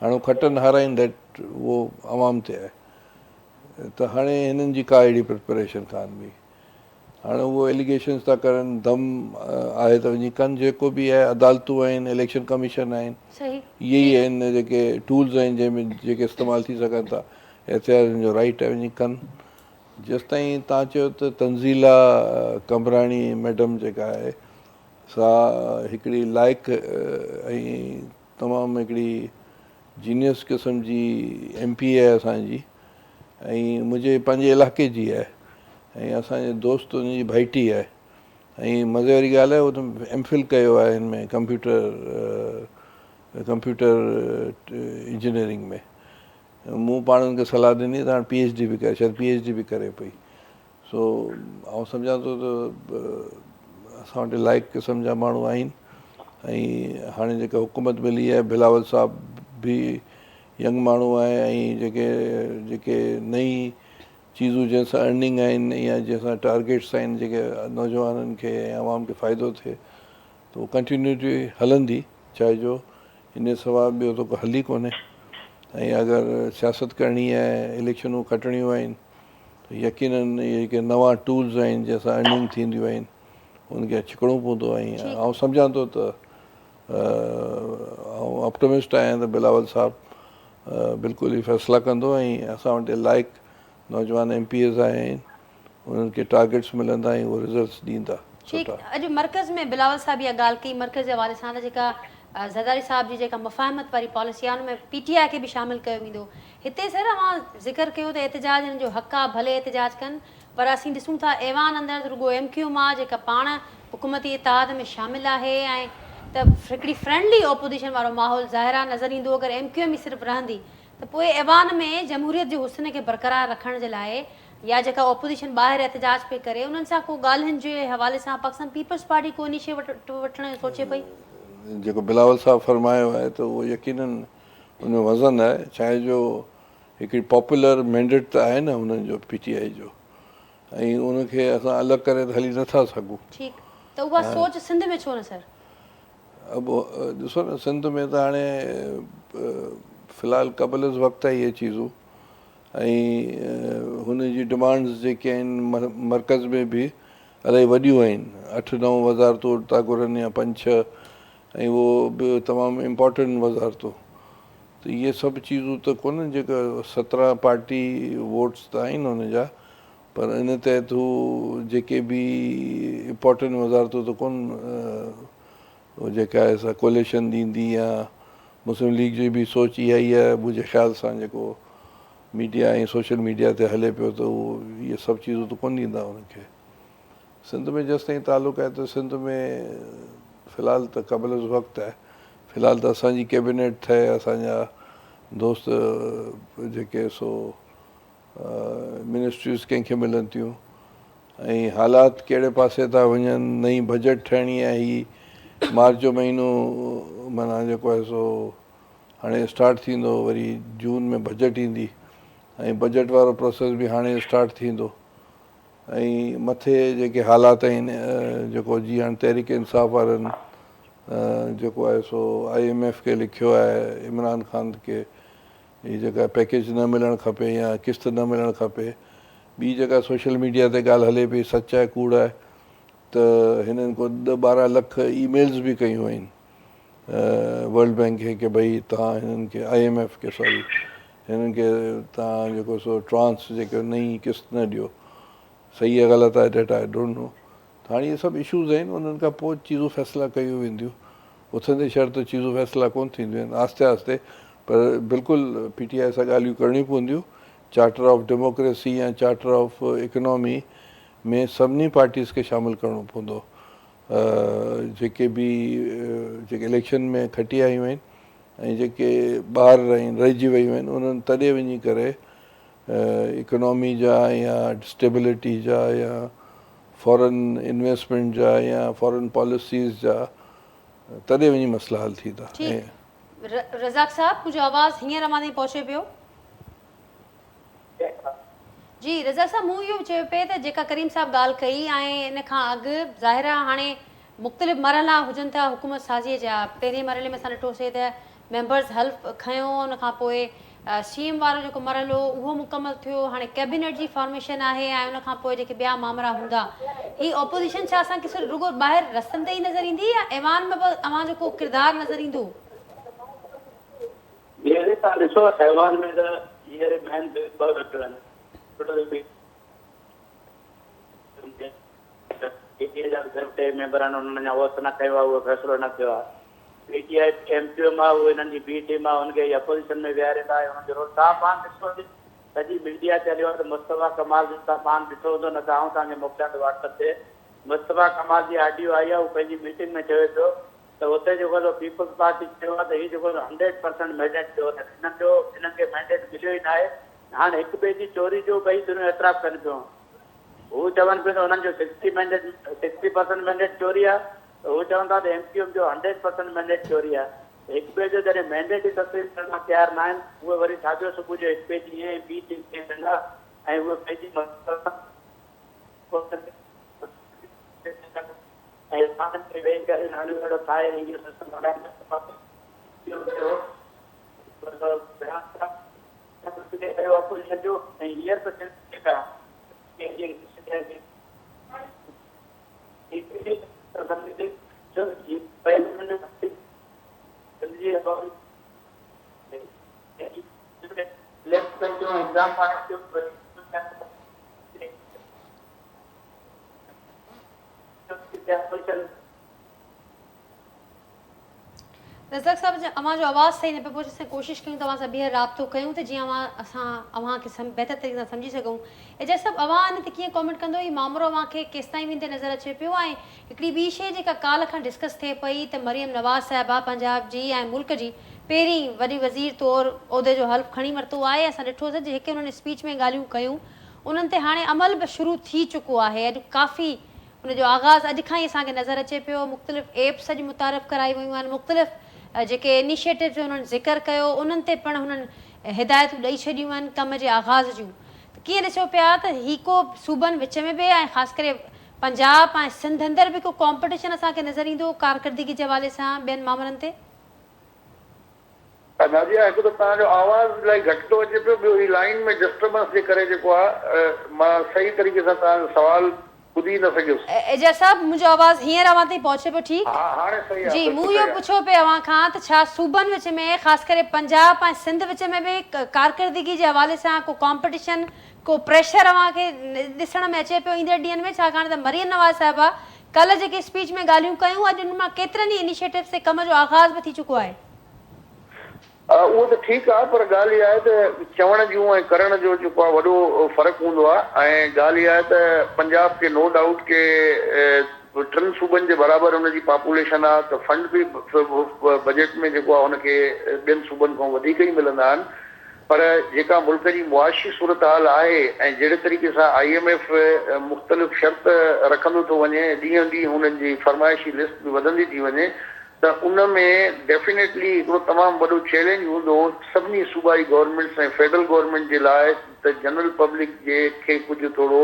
هاڻي کٽن هارائين that اهو عوام تي آهي ته هاڻي هنن جي ڪا اهڙي پريپريشن ڪانه هئي هاڻي اهو ايليگيشنز ٿا ڪرن دم آهي ته وڃي ڪن جيڪو به آهي عدالتون آهن اليڪشن ڪميشن آهن اهي ئي آهن جيڪي ٽولز آهن جنهن ۾ جيڪي استعمال ٿي سگهن ٿا احتجاج جو رائيٽ آهي وڃي ڪن جيستائين تان چيو ته تنزيلا قمبراڻي ميڊم جيڪا آهي سا هڪڙي لائق ۽ تمام هڪڙي جينيس قسم جي ايم پي اي آهي اسان جي ۽ منهنجي پنهنجي علائقي جي آهي ۽ اسان جي دوست ان جي ڀائٽي آهي ۽ مزي واري ڳالهه آهي هو ته ايم فل ڪيو آهي هن ۾ ڪمپيوٽر ڪمپيوٽر انجنيئرنگ ۾ مون پاڻ ان کي صلاح ڏني ته هاڻي پي ايڇ ڊي به ڪري شايد پي ايڇ ڊي به ڪري پئي سو آئون سمجهان ٿو ته اسان وٽ لائق قسم جا ماڻهو آهن ۽ هاڻي جيڪا حڪومت ملي آهي بلاول صاحب به ينگ ماڻهو آهي ۽ جيڪي جيڪي نئين چيزون جنهن سان ارننگ آهن يا جنهن سان ٽارگيٽس آهن جيڪي نوجوانن کي ۽ عوام کي فائدو ٿئي ته اهو ڪنٽينيوٽي هلندي چاهي جو ان سوا ٻيو ته ڪو حل ئي ڪونهي ۽ اگر سياست ڪرڻي آهي اليڪشنون کٽڻيون آهن ته يقينن اهي جيڪي نوان ٽولز آهن جنهن سان ارننگ ٿينديون آهن ان کي ڇڪڻو پوندو ۽ آئون سمجهان ٿو ته آئون آپٽمسٽ آهيان ته بلاول صاحب بلڪل هي فيصلا ڪندو ۽ اسان وٽ لائق نوجوان ايم پي ايز آهن انهن کي ٽارگيٽس ملندا ۽ اهي رزلٽس ڏيندا ٺيڪ اڄ مرڪز ۾ بلاول صاحب اها ڳالهه ڪئي مرڪز جي حوالي سان ته جيڪا زرداري صاحب جي جيڪا مفاهمت واري پاليسي آهي ان ۾ پي ٽي آء کي به شامل ڪيو ويندو هتي سر اوهان ذڪر ڪيو ته احتجاج هنن جو حق آهي ڀلي احتجاج ڪن پر اسين ڏسون ٿا ايوان اندر ته رڳو ايم ڪيو ايم آهي جيڪا پاڻ حڪومتي اتحاد ۾ شامل آهي ۽ ته هڪڙي فرينڊلي اپوزيشن وارو ماحول ظاهر آهي نظر ايندو اگر ايم ڪيو ايم ئي صرف رهندي ته پوء ايوان ۾ جمهوريت جي حسن کي برقرار رکڻ جي لاء يا جيڪا اپوزيشن ٻاهر احتجاج پئي ڪري انهن سان ڪو ڳالهين جي حوالي سان پاڪستان پيپلز پارٽي ڪو انيشيٽو وٺڻ جو سوچي پئي؟ جيڪو بلاول صاحب فرمايو آهي ته اهو يقينن ان ۾ وزن آهي ڇاهي جو هڪڙي پاپولر مينڊيٽ ته آهي نه هنن جو پي ٽي آء جو ۽ ان کي اسان الڳ ڪري ته هلي نه ٿا سگهون. ٺيڪ ته اها سوچ سنڌ ۾ ڇو نه سر؟ اب ڏسو نه سنڌ ۾ ته هاڻي في الحال قبل از وقت آهي اهي چيزون ۽ هن جي ڊمانڊز جيڪي آهن مرڪز ۾ به الاهي وڏيون آهن اٺ نو وزارتون ٿا گهرن يا پنج ڇهه ۽ اهو به تمام امپارٽنٽ وزارتون ته اهي سڀ چيزون ته ڪونهن جيڪا 17 پارٽي ووٽس ته آهن هن جا پر ان تحت هو جيڪي به امپارٽنٽ وزارتون ته ڪون جيڪا آهي سا ڪوليشن ڏيندي يا مسلم ليگ جي به سوچ اها ئي آهي منهنجي خيال سان جيڪو ميڊيا ۽ سوشل ميڊيا تي هلي پيو ته اهو اهي سڀ چيزون ته ڪونه ڏيندا انهن کي. سنڌ ۾ جيستائين تعلق آهي ته سنڌ ۾ في الحال ته قبل از وقت آهي. في الحال ته اسان جي ڪيبينيٽ ٺهي اسان جا دوست جيڪي سو منسٽريز ڪنهن کي ملن ٿيون ۽ حالات ڪهڙي پاسي ٿا وڃن نئين بجيٽ ٺهڻي آهي هي مارچ جو مهينو معنيٰ جيڪو آهي سو هاڻي اسٽارٽ ٿيندو وري جون ۾ بجيٽ ايندي ۽ بجيٽ وارو پروسيس به هاڻي اسٽارٽ ٿيندو ۽ مٿي جيڪي حالات آهن جيڪو جي هاڻي تحريڪ انصاف وارن جيڪو آهي سو I M F کي لکيو آهي عمران خان کي هي جيڪا پيڪيج نه ملڻ کپي يا قسط نه ملڻ کپي ٻي جيڪا سوشل ميڊيا تي ڳالهه هلي پئي سچ آهي ڪوڙ آهي ته هنن ڪو ڏھ ٻارهن لک اي ميلز به ڪيون آهن ورلڊ بينڪ کي ڪي ڀئي تهان هنن کي I M F کي سوري هنن کي تهان جيڪو سو ٽرانس جيڪو نئين قسط نه ڏيو صحيح آهي غلط آهي ڊيٽ I don't know ته هاڻي اهي سڀ اشوز آهن انهن کان پوء چيزون فيصلا ڪيون وينديون اٿندي شرط چيزون فيصلا ڪون ٿينديون آهن آهستي آهستي پر بلڪل پي ٽي آء سان ڳالهيون ڪرڻيون پونديون چارٽر آف ڊيموڪريسي يا چارٽر آف اڪنامي ۾ سڀني پارٽيز کي شامل ڪرڻو پوندو جيڪي به جيڪي اليڪشن ۾ کٽي آيون آهن ۽ جيڪي ٻاهر رهجي ويون آهن انهن تڏهن وڃي ڪري اڪنامي جا يا اسٽيبلٽي جا يا فارن انويسٽمينٽ جا يا فارن پاليسيز جا تڏهن وڃي مسئلا حل ٿيندا. ٺيڪ رزاق صاحب منهنجو آواز هينئر اوهان تائين پهچي پيو؟ جي رضا صاحب مون اهو چيو پئي ته جيڪا ڪريم صاحب ڳالهه ڪئي ۽ ان کان اڳ ظاهر آهي هاڻي مختلف مرحلا هجن ٿا حڪومت سازي جا پهرين مرحلي ۾ اسان ڏٺوسي ته ميمبرز حلف کنيو ان کان پوء سي ايم وارو جيڪو مرحلو اهو مڪمل ٿيو هاڻي ڪيبينيٽ جي فارميشن آهي ۽ ان کان پوء جيڪي ٻيا مامرا هوندا هي اپوزيشن ڇا اسان کي صرف رڳو ٻاهر رستن تي ئي نظر ايندي يا ايوان ۾ به اوهان جو ڪو ڪردار نظر ايندو؟ جهڙي توهان ڏسو ايوان ۾ ته هينئر مين ٻه ويٺل آهن هڪڙو ته پي ٽي آء جا به صرف ٽي ميمبر آهن انهن اڃا اوٿ نه کنيو آهي اهو فيصلو نه ٿيو آهي P T I M Q M آهي اهو انهن جي بي ٽيم آهي ان کي اپوزيشن ۾ ويهاريندا ۽ انهن جو رول توهان پاڻ ڏسو اڄ سڄي ميڊيا تي هليو آهي ته مصطفيٰ ڪمال جو توهان پاڻ ڏٺو هوندو نه ته آئون توهان کي موڪليان ٿو واٽس اپ تي مصطفيٰ ڪمال جي آڊيو آئي آهي هو پنهنجي ميٽنگ ۾ چوي پيو ته اتي جيڪو سو پيپلز پارٽي چيو آهي ته هي جيڪو سو هنڊريڊ پرسنٽ مينڊيٽ ڏيو اٿن انهن جو انهن کي مينڊيٽ مليو ئي ناهي هاڻ هڪ ٻئي جي چوري جو ٻئي ڌريون اعتراف ڪن پيون هو چون پيون ته انهن جو sixty mandate sixty percent mandate چوري آهي ته هو چون ٿا ته ايم ڪيو ايم جو هنڊريڊ پرسنٽ مينڊيٽ چوري آهي ته هڪ ٻئي جو جڏهن مينڊيٽ ئي تسليم ڪرڻ لاء تيار ناهن اهي وري ساڳيو صبح جو هڪ ٻئي جي اي ۽ بي ٽيم ٿي ويندا ۽ اهي پنهنجي مدد ۽ پاڻ ۾ ويهي ڪري نالو اهڙو ٺاهي ۽ اهو سسٽم هلائين ٿا ته اهو ٿيو اپوزيشن جو ۽ هينئر ته سنڌ جيڪا رزاق صاحب اوهان جو آواز صحيح نه پيو پهچي اسان ڪوشش ڪيون ته اوهان سان ٻيهر رابطو ڪيون ته جيئن اوهان اسان اوهان کي بهتر طريقي سان سمجهي سگهون اعجاز صاحب اوهان ان تي ڪيئن ڪامينٽ ڪندو هي مامرو اوهان کي ڪيستائين ويندي نظر اچي پيو ۽ هڪڙي ٻي شيء جيڪا ڪالهه کان ڊسڪس ٿئي پئي ته مريم نواز صاحبه پنجاب جي ۽ ملڪ جي پهرين وڏي وزير طور عهدي جو حلف کڻي ورتو آهي اسان ڏٺو ته جيڪي انهن اسپيچ ۾ ڳالهيون ڪيون انهن تي هاڻي عمل به شروع ٿي چڪو آهي اڄ ڪافي ان جو آغاز اڄ کان ئي اسان کي نظر اچي پيو، مختلف ايپس اڄ متعارف ڪرائي ويون آهن، مختلف جيڪي انيشيٽوز جو انهن ذڪر ڪيو انهن تي پڻ هنن هدايتون ڏئي ڇڏيون آهن ڪم جي آغاز جون ته ڪيئن ڏسيو پيا ته هي ڪو صوبن وچ ۾ به ۽ خاص ڪري پنجاب ۽ سنڌ اندر به ڪو ڪامپٽيشن اسان کي نظر ايندو ڪارڪردگي جي حوالي سان ٻين مامرن تي؟ نازيه هڪ ته توهان جو آواز الائي گهٽ ٿو اچي پيو ٻيو هي لائين ۾ ڊسٽربنس جي ڪري جيڪو آ مان صحيح طريقي سان توهان جو سوال ٻڌي نه سگهيس. اعجاز صاحب منهنجو آواز هينئر اوهان تائين پهچي پيو ٺيڪ؟ ها هاڻي صحيح آ جي بلڪل مون اهو صحيح آ. پڇيو پئي اوهان کان ته ڇا صوبن وچ ۾ خاص ڪري پنجاب ۽ سنڌ وچ ۾ به ڪارڪردگي جي حوالي سان ڪو ڪامپٽيشن ڪو پريشر اوهان کي ڏسڻ ۾ اچي پيو ايندڙ ڏينهن ۾ ڇاڪاڻ ته مريم نواز صاحبه ڪلهه جيڪي اسپيچ ۾ ڳالهيون ڪيون اڄ انهن مان ڪيترن ئي انيشيٽوز تي ڪم جو آغاز به ٿي چڪو آهي. اهو ته ٺيڪ آهي پر ڳالهه اها آهي ته چوڻ جون ۽ ڪرڻ جو جيڪو آهي وڏو فرق هوندو آهي ۽ ڳالهه اها آهي ته پنجاب کي نو ڊائوٽ ڪي ٽن صوبن جي برابر ان جي پاپوليشن آهي ته فنڊ به بجيٽ ۾ جيڪو آهي ان کي ٻين صوبن کان وڌيڪ ئي ملندا آهن پر جيڪا ملڪ جي معاشي صورتحال آهي ۽ جهڙي طريقي سان I M F مختلف شرط رکندو ٿو وڃي ڏينهون ڏينهن انهن جي فرمائشي لسٽ به وڌندي ٿي وڃي ته ان ۾ ڊيفينيٽلي هڪڙو تمام وڏو چئلينج هوندو سڀني صوبائي گورنمينٽس ۽ فيڊرل گورنمينٽ جي لاء ته جنرل پبلڪ جي کي ڪجهه ٿورو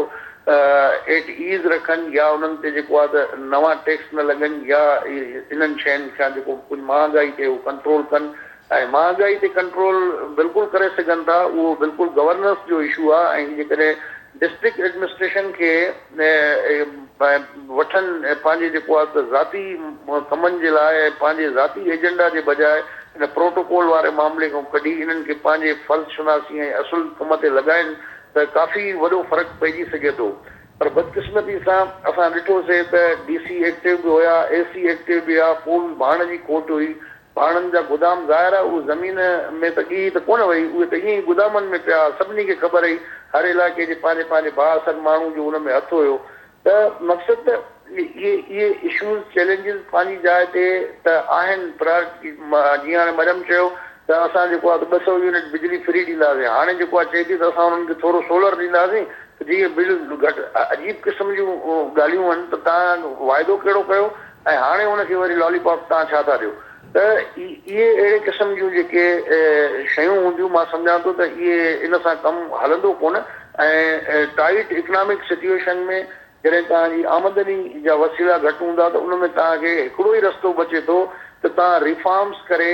ايٽ ايز رکن يا انهن تي جيڪو آهي ته نوان ٽيڪس نه لڳن يا انهن شين کان جيڪو ڪجهه مهانگائي تي هو ڪنٽرول ڪن ۽ مهانگائي تي ڪنٽرول بلڪل ڪري سگهن ٿا اهو بلڪل گورننس جو اشو آهي ۽ جيڪڏهن ڊسٽرڪٽ ايڊمنسٽريشن کي وٺن ۽ پنهنجي جيڪو آهي ته ذاتي ڪمن جي لاء ۽ پنهنجي ذاتي ايجنڊا جي بجاء ان پروٽوڪول واري معاملي کان ڪڍي انهن کي پنهنجي فرض شناسي ۽ اصل ڪم تي لڳائين ته ڪافي وڏو فرق پئجي سگهي ٿو پر بدقسمتي سان اسان ڏٺو سي ته ڊي سي ايڪٽو به هيا اي سي ايڪٽو به هيا پوء به ڀاڻ جي کوٽ هئي ڀاڻن جا گدام ظاهر آهي اهي زمين ۾ ته ڳيهي ته ڪونه وئي، اهي ته ائين ئي گدامن ۾ پيا، سڀني کي خبر هئي، هر علائقي جي پنهنجي پنهنجي بااثر ماڻهو جو ان ۾ هٿ هيو ته مقصد ته اهي اهي اشوز چئلينجز پنهنجي جاء تي ته آهن پرائرٽي جيئن هاڻي مريم چيو ته اسان جيڪو آهي ته 200 يونٽ بجلي فري ڏينداسين هاڻي جيڪو آهي چئي ٿي ته اسان انهن کي ٿورو سولر ڏينداسين ته جيئن بل گهٽ عجيب قسم جون ڳالهيون آهن ته توهان واعدو ڪهڙو ڪيو ۽ هاڻي ان کي وري لالي پاپ توهان ڇا ٿا ڏيو ته اهي اهڙي قسم جون جيڪي شيون هونديون مان سمجهان ٿو ته اهي ان سان ڪم هلندو ڪونه ۽ ٽائيٽ اڪنامڪ سچوئيشن ۾ جڏهن توهان جي آمدني جا وسيلا گهٽ هوندا ته ان ۾ توهان کي هڪڙو ئي رستو بچي ٿو ته توهان ريفارمز ڪري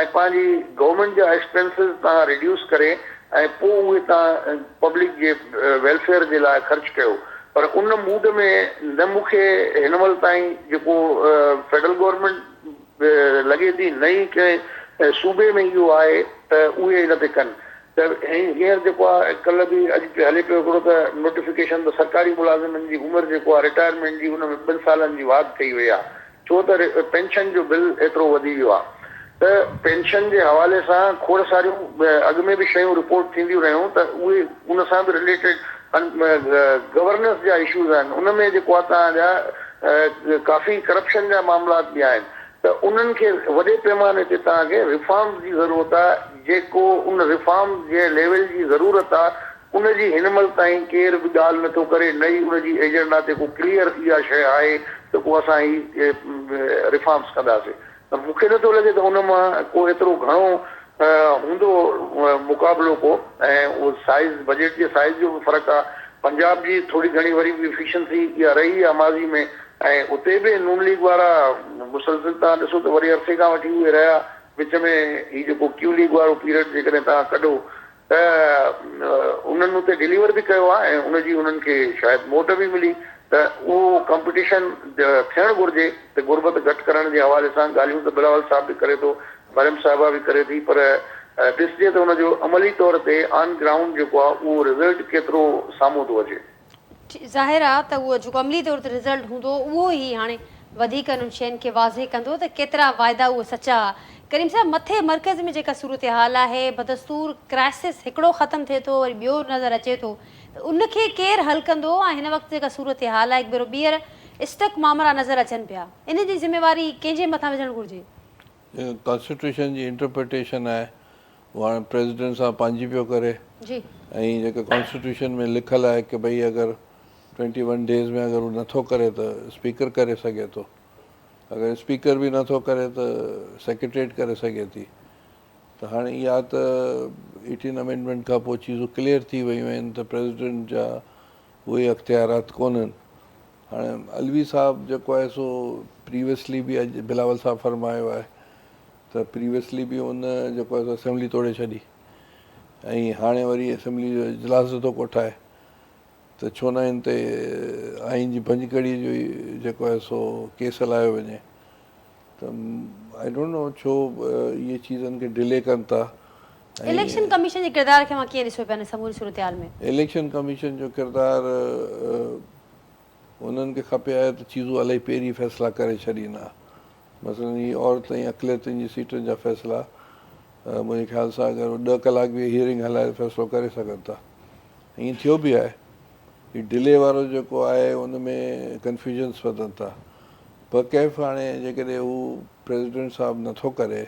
۽ پنهنجي گورنمينٽ جا ايڪسپينسز توهان ريڊيوس ڪري ۽ پوء اهي توهان پبلڪ جي ويلفيئر جي لاء خرچ ڪيو پر ان موڊ ۾ نه مون کي هن مهل تائين جيڪو فيڊرل گورنمينٽ لڳي ٿي نه ئي ڪنهن صوبي ۾ اهو آهي ته اهي ان تي ڪن ته هينئر جيڪو آهي ڪلهه به اڄ هلي پيو هڪڙو ته نوٽيفڪيشن ته سرڪاري ملازمن جي عمر جيڪو آهي رٽائرمينٽ جي ان ۾ ٻن سالن جي واڌ ڪئي وئي آهي ڇو ته پينشن جو بل ايترو وڌي ويو آهي ته پينشن جي حوالي سان کوڙ ساريون اڳ ۾ به شيون رپورٽ ٿينديون رهيون ته اهي ان سان به رليٽيڊ گورننس جا اشوز آهن ان ۾ جيڪو آهي توهان جا ڪافي ڪرپشن جا معاملات به آهن ته انهن کي وڏي پيماني تي توهان کي ريفارمز جي ضرورت آهي جيڪو ان ريفارمز جي ليول جي ضرورت آهي ان جي هن مهل تائين ڪير به ڳالهه نه ٿو ڪري نه ئي ان جي ايجنڊا تي ڪو ڪليئر اها شيء آهي ته ڪو اسان هي ريفارمز ڪنداسين ته مون کي نه ٿو لڳي ته ان مان ڪو ايترو گهڻو هوندو مقابلو ڪو ۽ اهو سائيز بجيٽ جي سائيز جو به فرق آهي پنجاب جي ٿوري گهڻي وري به افيشنسي اها رهي آهي ماضي ۾ ۽ اتي به نون ليگ وارا مسلسل توهان ڏسو ته وڏي عرصي کان وٺي اهي رهيا وچ ۾ هي جيڪو ڪيو ليگ وارو پيريڊ جيڪڏهن توهان ڪڍو ته انهن اتي ڊليور به ڪيو آهي ۽ ان جي انهن کي شايد موٽ به ملي ته اهو ڪمپٽيشن ٿيڻ گهرجي ته غربت گهٽ ڪرڻ جي حوالي سان ڳالهيون ته بلاول صاحب به ڪري ٿو مريم صاحبه به ڪري ٿي پر ڏسجي ته ان جو عملي طور تي آن گرائونڊ جيڪو آهي اهو رزلٽ ڪيترو سامهون ٿو اچي. ظاهر آ ته اهو جيڪو عملي طور تي رزلٽ هوندو اهو ئي هاڻي وڌيڪ انهن شين کي واضح ڪندو ته ڪيترا واعدا اهي سچا ها. ڪريم صاحب مٿي مرڪز ۾ جيڪا صورتحال آهي بدستور ڪرائسس هڪڙو ختم ٿئي ٿو وري ٻيو نظر اچي ٿو ته ان کي ڪير حل ڪندو ۽ هن وقت جيڪا صورتحال آهي هڪ ڀيرو ٻيهر اسٽڪ مامرا نظر اچن پيا ان جي ذميواري ڪنهن جي مٿان وجهڻ گهرجي؟ ڪانسٽيٽيوشن جي انٽرپريٽيشن آهي اهو هاڻي پريزيڊنٽ سان پنهنجي پيو ڪري ۽ جيڪا ڪانسٽيٽيوشن ۾ لکيل آهي ڪي ڀئي اگر ٽوئنٽي ون ڊيز ۾ اگر هو نٿو ڪري ته اسپيڪر ڪري سگهي ٿو اگر اسپيڪر به نٿو ڪري ته سيڪريٽريٽ ڪري سگهي ٿي ته هاڻي اها ته ايٽين امينڊمينٽ کان پوء چيزون ڪليئر ٿي ويون آهن ته پريزيڊنٽ جا اهي اختيارات ڪونهن هاڻي علوي صاحب جيڪو آهي سو پريويسلي به اڄ بلاول صاحب فرمايو آهي ته پريويسلي به ان جيڪو آهي سو اسيمبلي توڙي ڇڏي ۽ هاڻي وري اسيمبلي جو اجلاس ٿو ڪوٺائي ته ڇو نه هن تي آئين جي ڀڃڪڙي جو ئي جيڪو آهي سو ڪيس هلايو وڃي ته I don't know ڇو اهي چيزن کي ڊلي ڪن ٿا. اليڪشن ڪميشن جي ڪردار کي اوهان ڪيئن ڏسو پيا ان سموري صورتحال ۾؟ اليڪشن ڪميشن جو ڪردار انهن کي کپي ها ته چيزون الائي پهرين فيصلا ڪري ڇڏين ها. مثلاً هي عورت ۽ اقليتن جي سيٽن جا فيصلا منهنجي خيال سان اگر هو ڏهه ڪلاڪ به هيئرنگ هلائي ته فيصلو ڪري سگهن ٿا. ائين ٿيو به آهي. هي ڊلي وارو جيڪو آهي ان ۾ ڪنفيوزنس وڌن ٿا. بڪيف هاڻي جيڪڏهن هو پريزيڊنٽ صاحب نٿو ڪري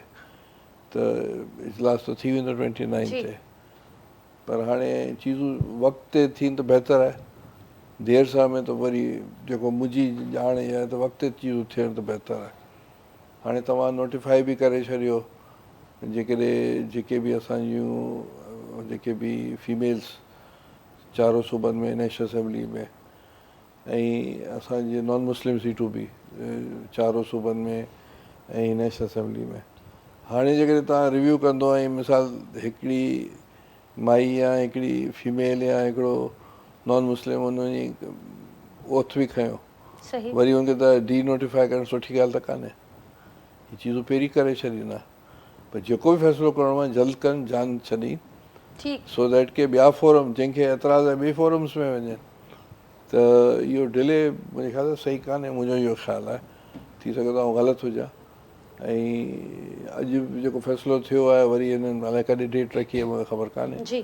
ته اجلاس ته ٿي ويندو ٽوئنٽي نائن تي. پر هاڻي چيزون وقت تي ٿين ته بهتر آهي. دير سان ۾ ته وري جيڪو منهنجي ڄاڻ اها آهي ته وقت تي چيزون ٿيڻ ته بهتر آهي. هاڻي توهان نوٽيفائي به ڪري ڇڏيو جيڪڏهن جيڪي به اسان جون جيڪي به فيميلز چارو صوبن ۾ نيشنل اسيمبلي ۾ ۽ اسان جي نان مسلم سيٽون به چارو صوبن ۾ ۽ نيشنل اسيمبلي ۾ هاڻي جيڪڏهن توهان ريويو ڪندو ۽ مثال هڪڙي مائي يا هڪڙي فيميل يا هڪڙو نان مسلم ان وڃي اوٿ به کنيو وري ان کي ته ڊي نوٽيفائي ڪرڻ سٺي ڳالهه ته ڪانهي هي چيزون پهرين ڪري ڇڏين ها پر جيڪو به فيصلو ڪرڻو آهي جلد ڪن جان ڇڏين سو that ڪي ٻيا فورم جنهن کي اعتراض آهي ٻي فورمز ۾ وڃن ته اهو ڊلي منهنجي خيال سان صحيح ڪانهي منهنجو اهو خيال آهي ٿي سگهي ٿو آئون غلط هجان ۽ اڄ به جيڪو فيصلو ٿيو آهي وري هنن الائي ڪڏهن ڊيٽ رکي آهي مونکي خبر ڪانهي. جي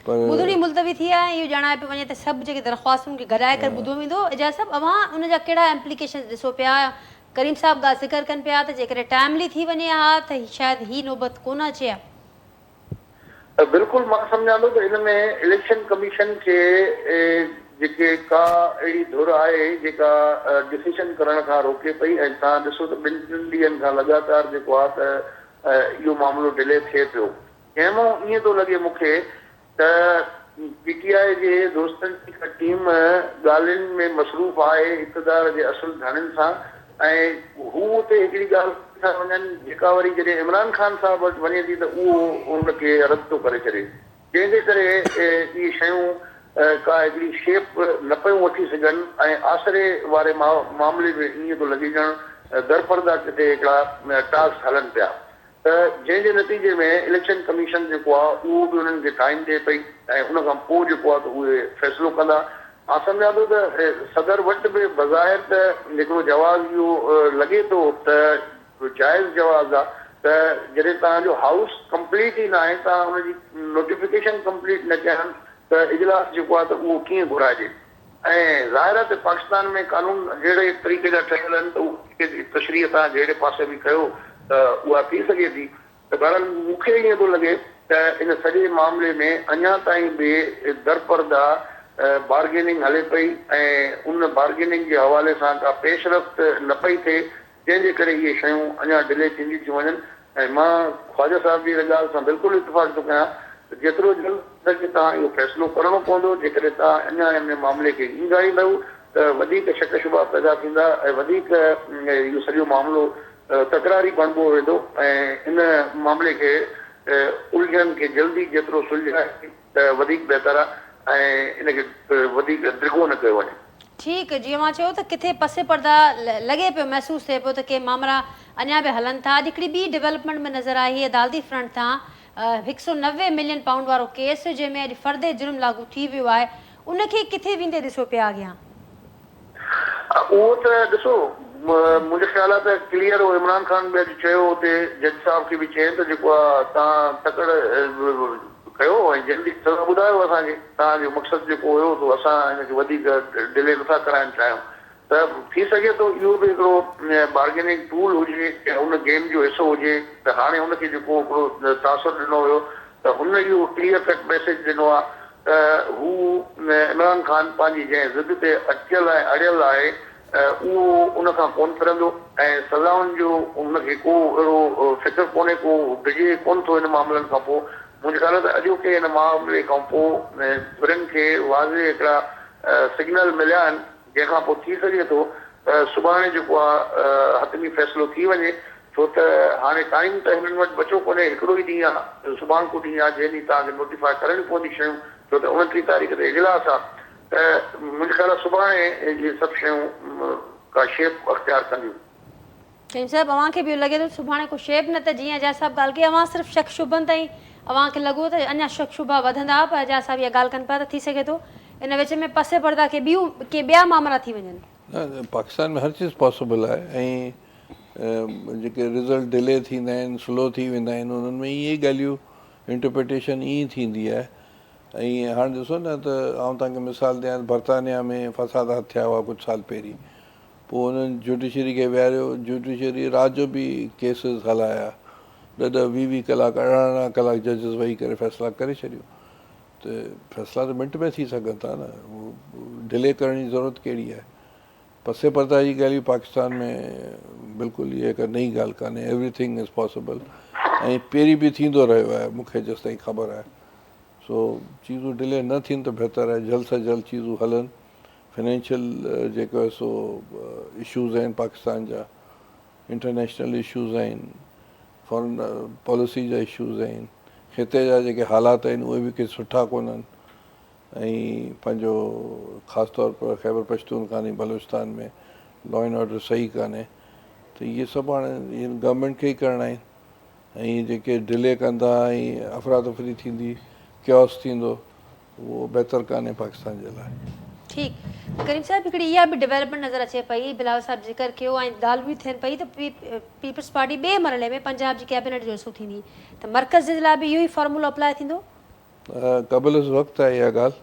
پر ٻڌڻي ملتوي ٿي آهي ۽ اهو ڄاڻايو پيو وڃي ته سڀ جيڪي درخواستون کي گڏائي ڪري ٻڌو ويندو. اعجاز صاحب اوهان ان جا ڪهڙا امپليڪيشنز ڏسو پيا؟ ڪريم صاحب ڳالهه ذڪر ڪن پيا ته جيڪڏهن ٽائملي ٿي وڃي ها ته شايد هي نوبت ڪونه اچي ها. بلڪل مان سمجهان ٿو ته ان ۾ اليڪشن ڪميشن کي جيڪي ڪا اهڙي ڌر آهي جيڪا ڊسيشن ڪرڻ کان روڪي پئي ۽ توهان ڏسو ته ٻن ٽن ڏينهن کان لڳاتار جيڪو آهي ته اهو معاملو ڊلي ٿئي پيو ڪنهن مون ائين ٿو لڳي مون کي ته پي ٽي آء جي دوستن جي ڪا ٽيم ڳالهين ۾ مصروف آهي اقتدار جي اصل ڌڻين سان ۽ هو اتي هڪڙي ڳالهه ڪري ٿا وڃن جيڪا وري جڏهن عمران خان صاحب وٽ وڃي ٿي ته اهو ان کي رد ٿو ڪري ڇڏي جنهن جي ڪري اهي شيون ڪا هڪڙي شيپ نه پيون وٺي سگهن ۽ آسري واري معاملي ۾ ائين ٿو لڳي ڄڻ درپرده ڪٿي هڪڙا ٽاسڪ هلن پيا. ته جنهن جي نتيجي ۾ اليڪشن ڪميشن جيڪو آهي اهو به انهن کي ٽائيم ڏئي پئي ۽ ان کان پوء جيڪو آهي ته اهي فيصلو ڪندا. مان سمجهان ٿو ته صدر وٽ به بظاهر ته هڪڙو جواز اهو لڳي ٿو ته جائز جواز آهي ته جڏهن توهان جو هائوس ڪمپليٽ ئي ناهي توهان ان جي نوٽيفڪيشن ڪمپليٽ نه ڪيا آهن ته اجلاس جيڪو آهي ته اهو ڪيئن گهرائجي. ۽ ظاهر آهي ته پاڪستان ۾ قانون جهڙي طريقي جا ٺهيل آهن ته اهي تشريح توهان جهڙي پاسي به ڪيو ته اها ٿي سگهي ٿي ته بهرحال مون کي ائين ٿو لڳي ته ان سڄي معاملي ۾ اڃا تائين به درپرده بارگيننگ هلي پئي ۽ ان بارگيننگ جي حوالي سان ڪا پيش رفت نه پئي ٿئي جنهن جي ڪري اهي شيون اڃا ڊلي ٿينديون ٿيون وڃن ۽ مان خواجه صاحب جي ان ڳالهه سان بلڪل اتفاق ٿو ڪيان ته جيترو جلد ٿي سگهي توهان اهو فيصلو ڪرڻو پوندو، جيڪڏهن توهان اڃا ان معاملي کي اينگهائيندؤ ته وڌيڪ شڪ شبها پيدا ٿيندا ۽ وڌيڪ اهو سڄو معاملو تڪراري بڻبو ويندو ۽ ان معاملي کي الجهن کي جلدي جيترو سلجهائي ته وڌيڪ بهتر آهي ۽ ان کي وڌيڪ ڊگهو نه ڪيو وڃي. ٺيڪ جيئن اوهان چيو ته ڪٿي پس پرده لڳي پيو محسوس ٿئي پيو ته ڪي مامرا اڃا به هلن ٿا اڄ هڪڙي ٻي ڊولپمينٽ ۾ نظر آئي هي عدالتي فرنٽ تان 190 ملين پائونڊ وارو ڪيس جنهن ۾ اڄ فرد جرم لاڳو ٿي ويو آهي ان کي ڪٿي ويندي ڏسو پيا اڳيان. اهو ته ڏسو منهنجو خيال آهي ته ڪليئر هو عمران خان به اڄ چيو اتي جج صاحب کي به چيائين ته جيڪو آهي توهان تڪڙ ڪيو ۽ جلدي سزا ٻڌايو اسان کي توهان جو مقصد جيڪو هيو سو اسان هن کي وڌيڪ ڊلي نٿا ڪرائڻ چاهيون ته ٿي سگهي ٿو اهو به هڪڙو بارگيننگ ٽول هجي يا ان گيم جو حصو هجي ته هاڻي هن کي جيڪو هڪڙو تاثر ڏنو ويو ته هن اهو ڪليئر ڪٽ ميسيج ڏنو آهي ته هو عمران خان پنهنجي جنهن ضد تي اٽڪيل ۽ اڙيل آهي اهو ان کان ڪونه ڦرندو ۽ سزائن جو هن کي ڪو اهڙو فڪر ڪونهي ڪو ڊڄي ڪونه ٿو ان معاملن کان پوء منهنجي خيال آهي ته اڄوڪي ان معاملي کان پوء ڌرين کي واضح هڪڙا سگنل مليا آهن جنهن کان پوء ٿي سگهي ٿو ته سڀاڻي جيڪو آهي حتمي فيصلو ٿي وڃي ڇو ته هاڻي ٽائيم ته هنن وٽ بچو ڪونهي هڪڙو ئي ڏينهن آهي سڀاڻڪو ڏينهن آهي جنهن ڏينهن توهان کي نوٽيفاء ڪرڻيون پوندي شيون ڇو ته 29 تاريخ تي اجلاس آهي ته منهنجي خيال آهي سڀاڻي اهي سڀ شيون ڪا شيپ اختيار ڪنديون. سليم صاحب اوهان کي به اهو لڳي ٿو ته سڀاڻي ڪو شيپ نه ته جيئن اعجاز صاحب ڳالهه ڪئي اوهان صرف شڪ شبهن تائين اوهان کي لڳو ته اڃا شڪ شبها وڌندا پر اعجاز صاحب اها ڳالهه ڪن پيا ته ٿي سگهي ٿو ان وچ ۾ پس پرده ڪي ٻيون ڪي ٻيا مامرا ٿي وڃن. نه پاڪستان ۾ هر چيز پاسيبل آهي ۽ جيڪي رزلٽ ڊلي ٿيندا آهن سلو ٿي ويندا آهن انهن ۾ اهي ڳالهيون انٽرپريٽيشن ائين ٿيندي آهي ۽ هاڻ ڏسو نه ته آئون توهان کي مثال ڏيان برطانيا ۾ فسادات ٿيا هئا ڪجهه سال پهرين پوء انهن جوڊيشري کي ويهاريو جوڊيشري رات جو به ڪيسز هلايا ڏهه ڏهه ويهه ويهه ڪلاڪ ارڙهن ارڙهن ڪلاڪ ججز ويهي ڪري فيصلا ڪري ڇڏيو ته فيصلا ته منٽ ۾ ٿي سگهن ٿا نه ڊلي ڪرڻ جي ضرورت ڪهڙي آهي پسي پرده جي ڳالهيون پاڪستان ۾ بلڪل اها هڪ نئين ڳالهه ڪانهي ايوري ٿنگ از پاسيبل ۽ پهرين به ٿيندو رهيو آهي مون کي جيستائين خبر آهي سو چيزون ڊلي نه ٿين ته بهتر آهي جلد سان جلد چيزون هلن فنانشل جيڪو آهي سو اشوز آهن پاڪستان جا انٽرنيشنل اشوز آهن فارن پاليسي جا اشوز آهن خطي جا جيڪي حالات آهن اهي به ڪي سٺا ڪونهن ۽ پنهنجو خاص طور پر Khyber Pakhtunkhwa ۽ Balochistan ۾ law and order صحيح ڪانهي ته اهي سڀ هاڻي گورنمينٽ کي ئي ڪرڻا آهن ۽ جيڪي ڊلي ڪندا ۽ افراتفري ٿيندي ڪيوس ٿيندو اهو بهتر ڪانهي پاڪستان جي لاء. ٺيڪ ڪريم صاحب هڪڙي اها به ڊولپمينٽ نظر اچي پئي بلاول صاحب ذڪر ڪيو ۽ ڳالهه به ٿين پئي ته پيپلز پارٽي ٻئي مرحلي ۾ پنجاب جي ڪيبينيٽ جو حصو ٿيندي ته مرڪز جي لاء به اهو ئي فارمولو اپلاء ٿيندو؟ قبل از وقت آهي اها ڳالهه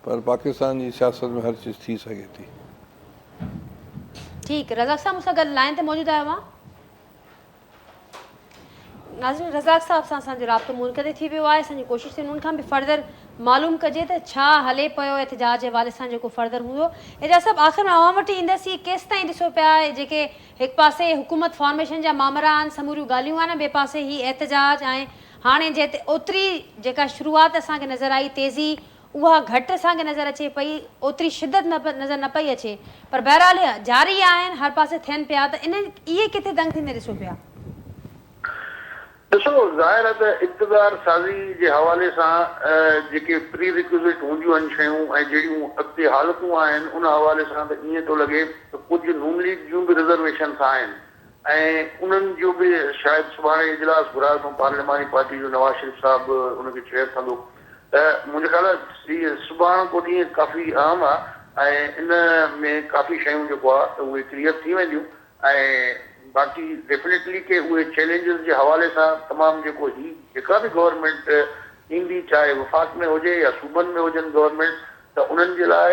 پر پاڪستان جي سياست ۾ هر چيز ٿي سگهي ٿي. ٺيڪ رزاق صاحب مون سان گڏ لائين تي موجود آهيو اوهان. ناظرين رزاق صاحب سان اسان جو رابطو منقطع ٿي ويو آهي اسان جي ڪوشش ته انهن کان به فردر معلوم ڪجي ته ڇا هلي پيو احتجاج جي حوالي سان جيڪو فردر هوندو اعجاز صاحب آخر ۾ اوهان وٽ ايندس هي ڪيستائين ڏسو پيا جيڪي هڪ پاسي حڪومت فارميشن جا مامرا آهن سموريون ڳالهيون آهن ٻئي پاسي هي احتجاج ۽ هاڻي جيت اوتري جيڪا شروعات اسان کي نظر آئي تيزي اها گهٽ اسان کي نظر اچي پئي، اوتري شدت نظر نه پئي اچي، پر بهرحال جاري آهن، هر پاسي ٿين پيا ته انهن اهي ڪٿي دنگ ٿيندي ڏسو پيا. ڏسو ظاهر آهي ته اقتدار سازي جي حوالي سان جيڪي پري ريڪوزٽ هونديون آهن شيون ۽ جهڙيون اڳتي حالتون آهن ان حوالي سان ته ائين ٿو لڳي ته ڪجهه نون ليگ جون به رزرويشنس آهن ۽ انهن جو به شايد سڀاڻي اجلاس گهرايو اٿئون پارلياماني پارٽي جو نواز شريف صاحب ان کي چيئر ڪندو ته منهنجي خيال ۾ سڀاڻ ڪو ڏينهن ڪافي اهم آ ۽ ان ۾ ڪافي شيون جيڪو آ ته اهي ڪليئر ٿي وينديون ۽ باقي ڊيفنيٽلي ڪي اهي چئلينجز جي حوالي سان تمام جيڪو هي جيڪا به گورنمينٽ ايندي چاهي وفاق ۾ هجي يا صوبن ۾ هجن گورنمينٽ ته انهن جي لاء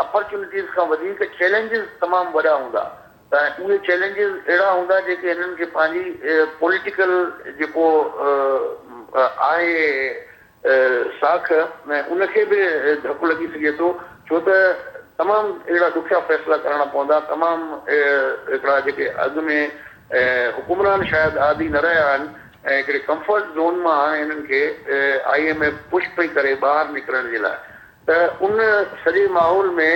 اپرچونٽيز کان وڌيڪ چئلينجز تمام وڏا هوندا ته اهي چئلينجز اهڙا هوندا جيڪي هنن کي پنهنجي پوليٽيڪل جيڪو آهي ساک ان کي به ڌڪ لڳي سگهي ٿو ڇو ته تمام اهڙا ڏکيا فيصلا ڪرڻا پوندا تمام هڪڙا جيڪي اڳ ۾ حڪمران شايد عادي نه رهيا آهن ۽ هڪڙي ڪمفرٽ زون مان هاڻي هنن کي I M F push پئي ڪري ٻاهر نڪرڻ جي لاء ته ان سڄي ماحول ۾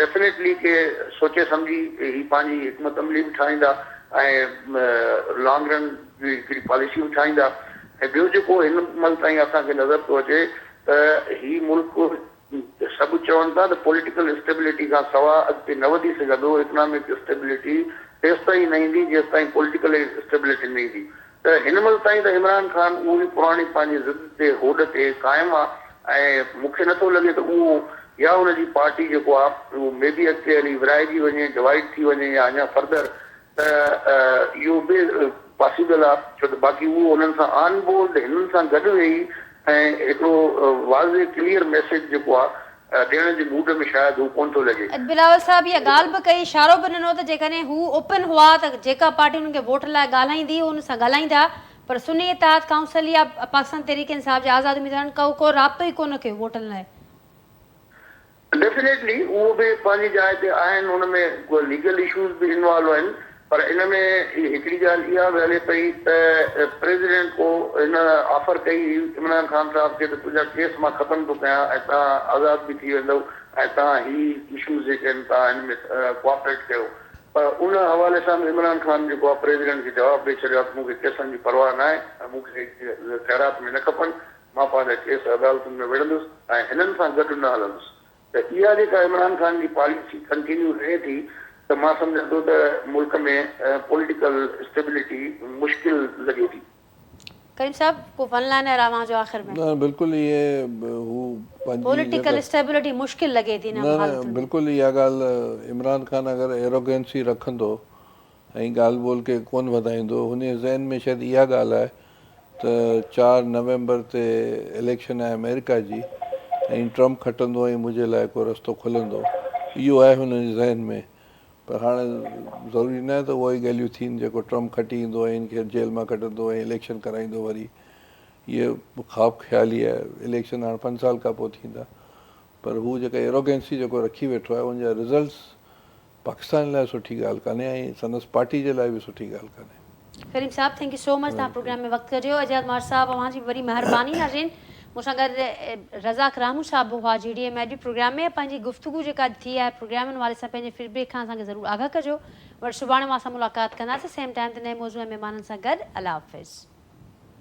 ڊيفنيٽلي ڪي سوچي سمجهي هي پنهنجي حڪمت عملي به ٺاهيندا ۽ لانگ رن جي هڪڙي پاليسي به ٺاهيندا ۽ ٻيو جيڪو هن مهل تائين اسان کي نظر ٿو اچي ته هي ملڪ سڀ چون ٿا ته پوليٽيڪل اسٽيبلٽي کان سوا اڳتي نه وڌي سگهندو، اڪنامڪ اسٽيبلٽي تيستائين نه ايندي جيستائين پوليٽيڪل اسٽيبلٽي نه ايندي ته هن مهل تائين ته عمران خان اهو ئي پراڻي پنهنجي ضد تي هوڏ تي قائم آ ۽ مون کي نٿو لڳي ته اهو يا ان جي پارٽي جيڪو آ اهو مي بي اڳتي هلي ورهائجي وڃي ڊوائيڊ ٿي وڃي يا اڃا فردر ته اهو به پاسيبل آ ڇو ته باقي اهو انهن سان آن بورڊ هنن سان گڏ ويهي ۽ هڪڙو واضح ڪليئر ميسيج جيڪو آ ڏيڻ جي موڊ ۾ شايد هو ڪونه ٿو لڳي. بلاول صاحب اها ڳالهه به ڪئي اشارو به ڏنو ته جيڪڏهن هو اوپن هئا ته جيڪا پارٽي انهن کي ووٽ لاء ڳالهائيندي هو ان سان ڳالهائيندا پر سني اتحاد ڪائونسل يا پاڪستان تحريڪ انصاف جي آزاد اميدوارن ڪو ڪو رابطو ئي ڪونه ڪيو ووٽن لاء. ڊيفنيٽلي اهو به پنهنجي جاء تي آهن ان ۾ ليگل اشوز به انوالو آهن پر ان ۾ هڪڙي ڳالهه اها به هلي پئي ته پريزيڊنٽ ڪو هن آفر ڪئي هئي عمران خان صاحب کي ته تنهنجا ڪيس مان ختم ٿو ڪيان ۽ توهان آزاد به ٿي ويندؤ ۽ توهان هي اشوز جيڪي آهن توهان هن ۾ ڪوآپريٽ ڪيو پر ان حوالي سان به عمران خان جيڪو آهي پريزيڊنٽ کي جواب ڏئي ڇڏيو آهي ته مون کي ڪيسن جي پرواهه ناهي ۽ مون کي خيرات ۾ نه کپن مان پنهنجا ڪيس عدالتن ۾ وڙهندس ۽ هنن سان گڏ نه هلندس ته اها جيڪا عمران خان جي پاليسي ڪنٽينيو رهي ٿي ته مان سمجهان ٿو ته ملڪ ۾ پوليٽيڪل اسٽيبلٽي مشڪل لڳي ٿي. ڪريم صاحب ڪو ون لائنر اوهان جو آخر ۾. نه بلڪل اهي هو پنهنجي پوليٽيڪل اسٽيبلٽي مشڪل لڳي ٿي نه نه بلڪل اها ڳالهه عمران خان اگر ايروگينسي رکندو ۽ ڳالهه ٻولهه کي ڪونه وڌائيندو هن جي ذهن ۾ شايد اها ڳالهه آهي ته چار نومبر تي اليڪشن آهي آمريڪا جي ۽ ٽرمپ کٽندو ۽ منهنجي لاء ڪو رستو کلندو اهو آهي هن جي ذهن ۾ پر هاڻي ضروري ناهي ته اهي ئي ڳالهيون ٿين جيڪو ٽرمپ کٽي ايندو ۽ هن کي جيل مان ڪڍندو ۽ اليڪشن ڪرائيندو وري اهي خواب خيالي آهي اليڪشن هاڻ پنج سال کان پوء ٿيندا پر هو جيڪا ايروگينسي جيڪو رکي ويٺو آهي ان جا رزلٽس پاڪستان لاء سٺي ڳالهه ڪانهي ۽ سندس پارٽي جي لاء به سٺي ڳالهه ڪانهي. ڪريم صاحب thank you سو مچ توهان پروگرام ۾ وقت ڪڍيو اعجاز مهر صاحب اوهان جي به وڏي مهرباني ناظرين مون سان گڏ رزاق راهمون صاحب به هئا جي ڊي اي ۾ اڄ به پروگرام ۾ پنهنجي گفتگو جيڪا اڄ ٿي آهي پروگرام ان حوالي سان پنهنجي فيڊ بيڪ کان اسان کي ضرور آگاهه ڪجو وري سڀاڻي اوهان سان ملاقات ڪنداسين سيم ٽائيم تي نئين موضوع ۽ مهمانن سان گڏ الله حافظ.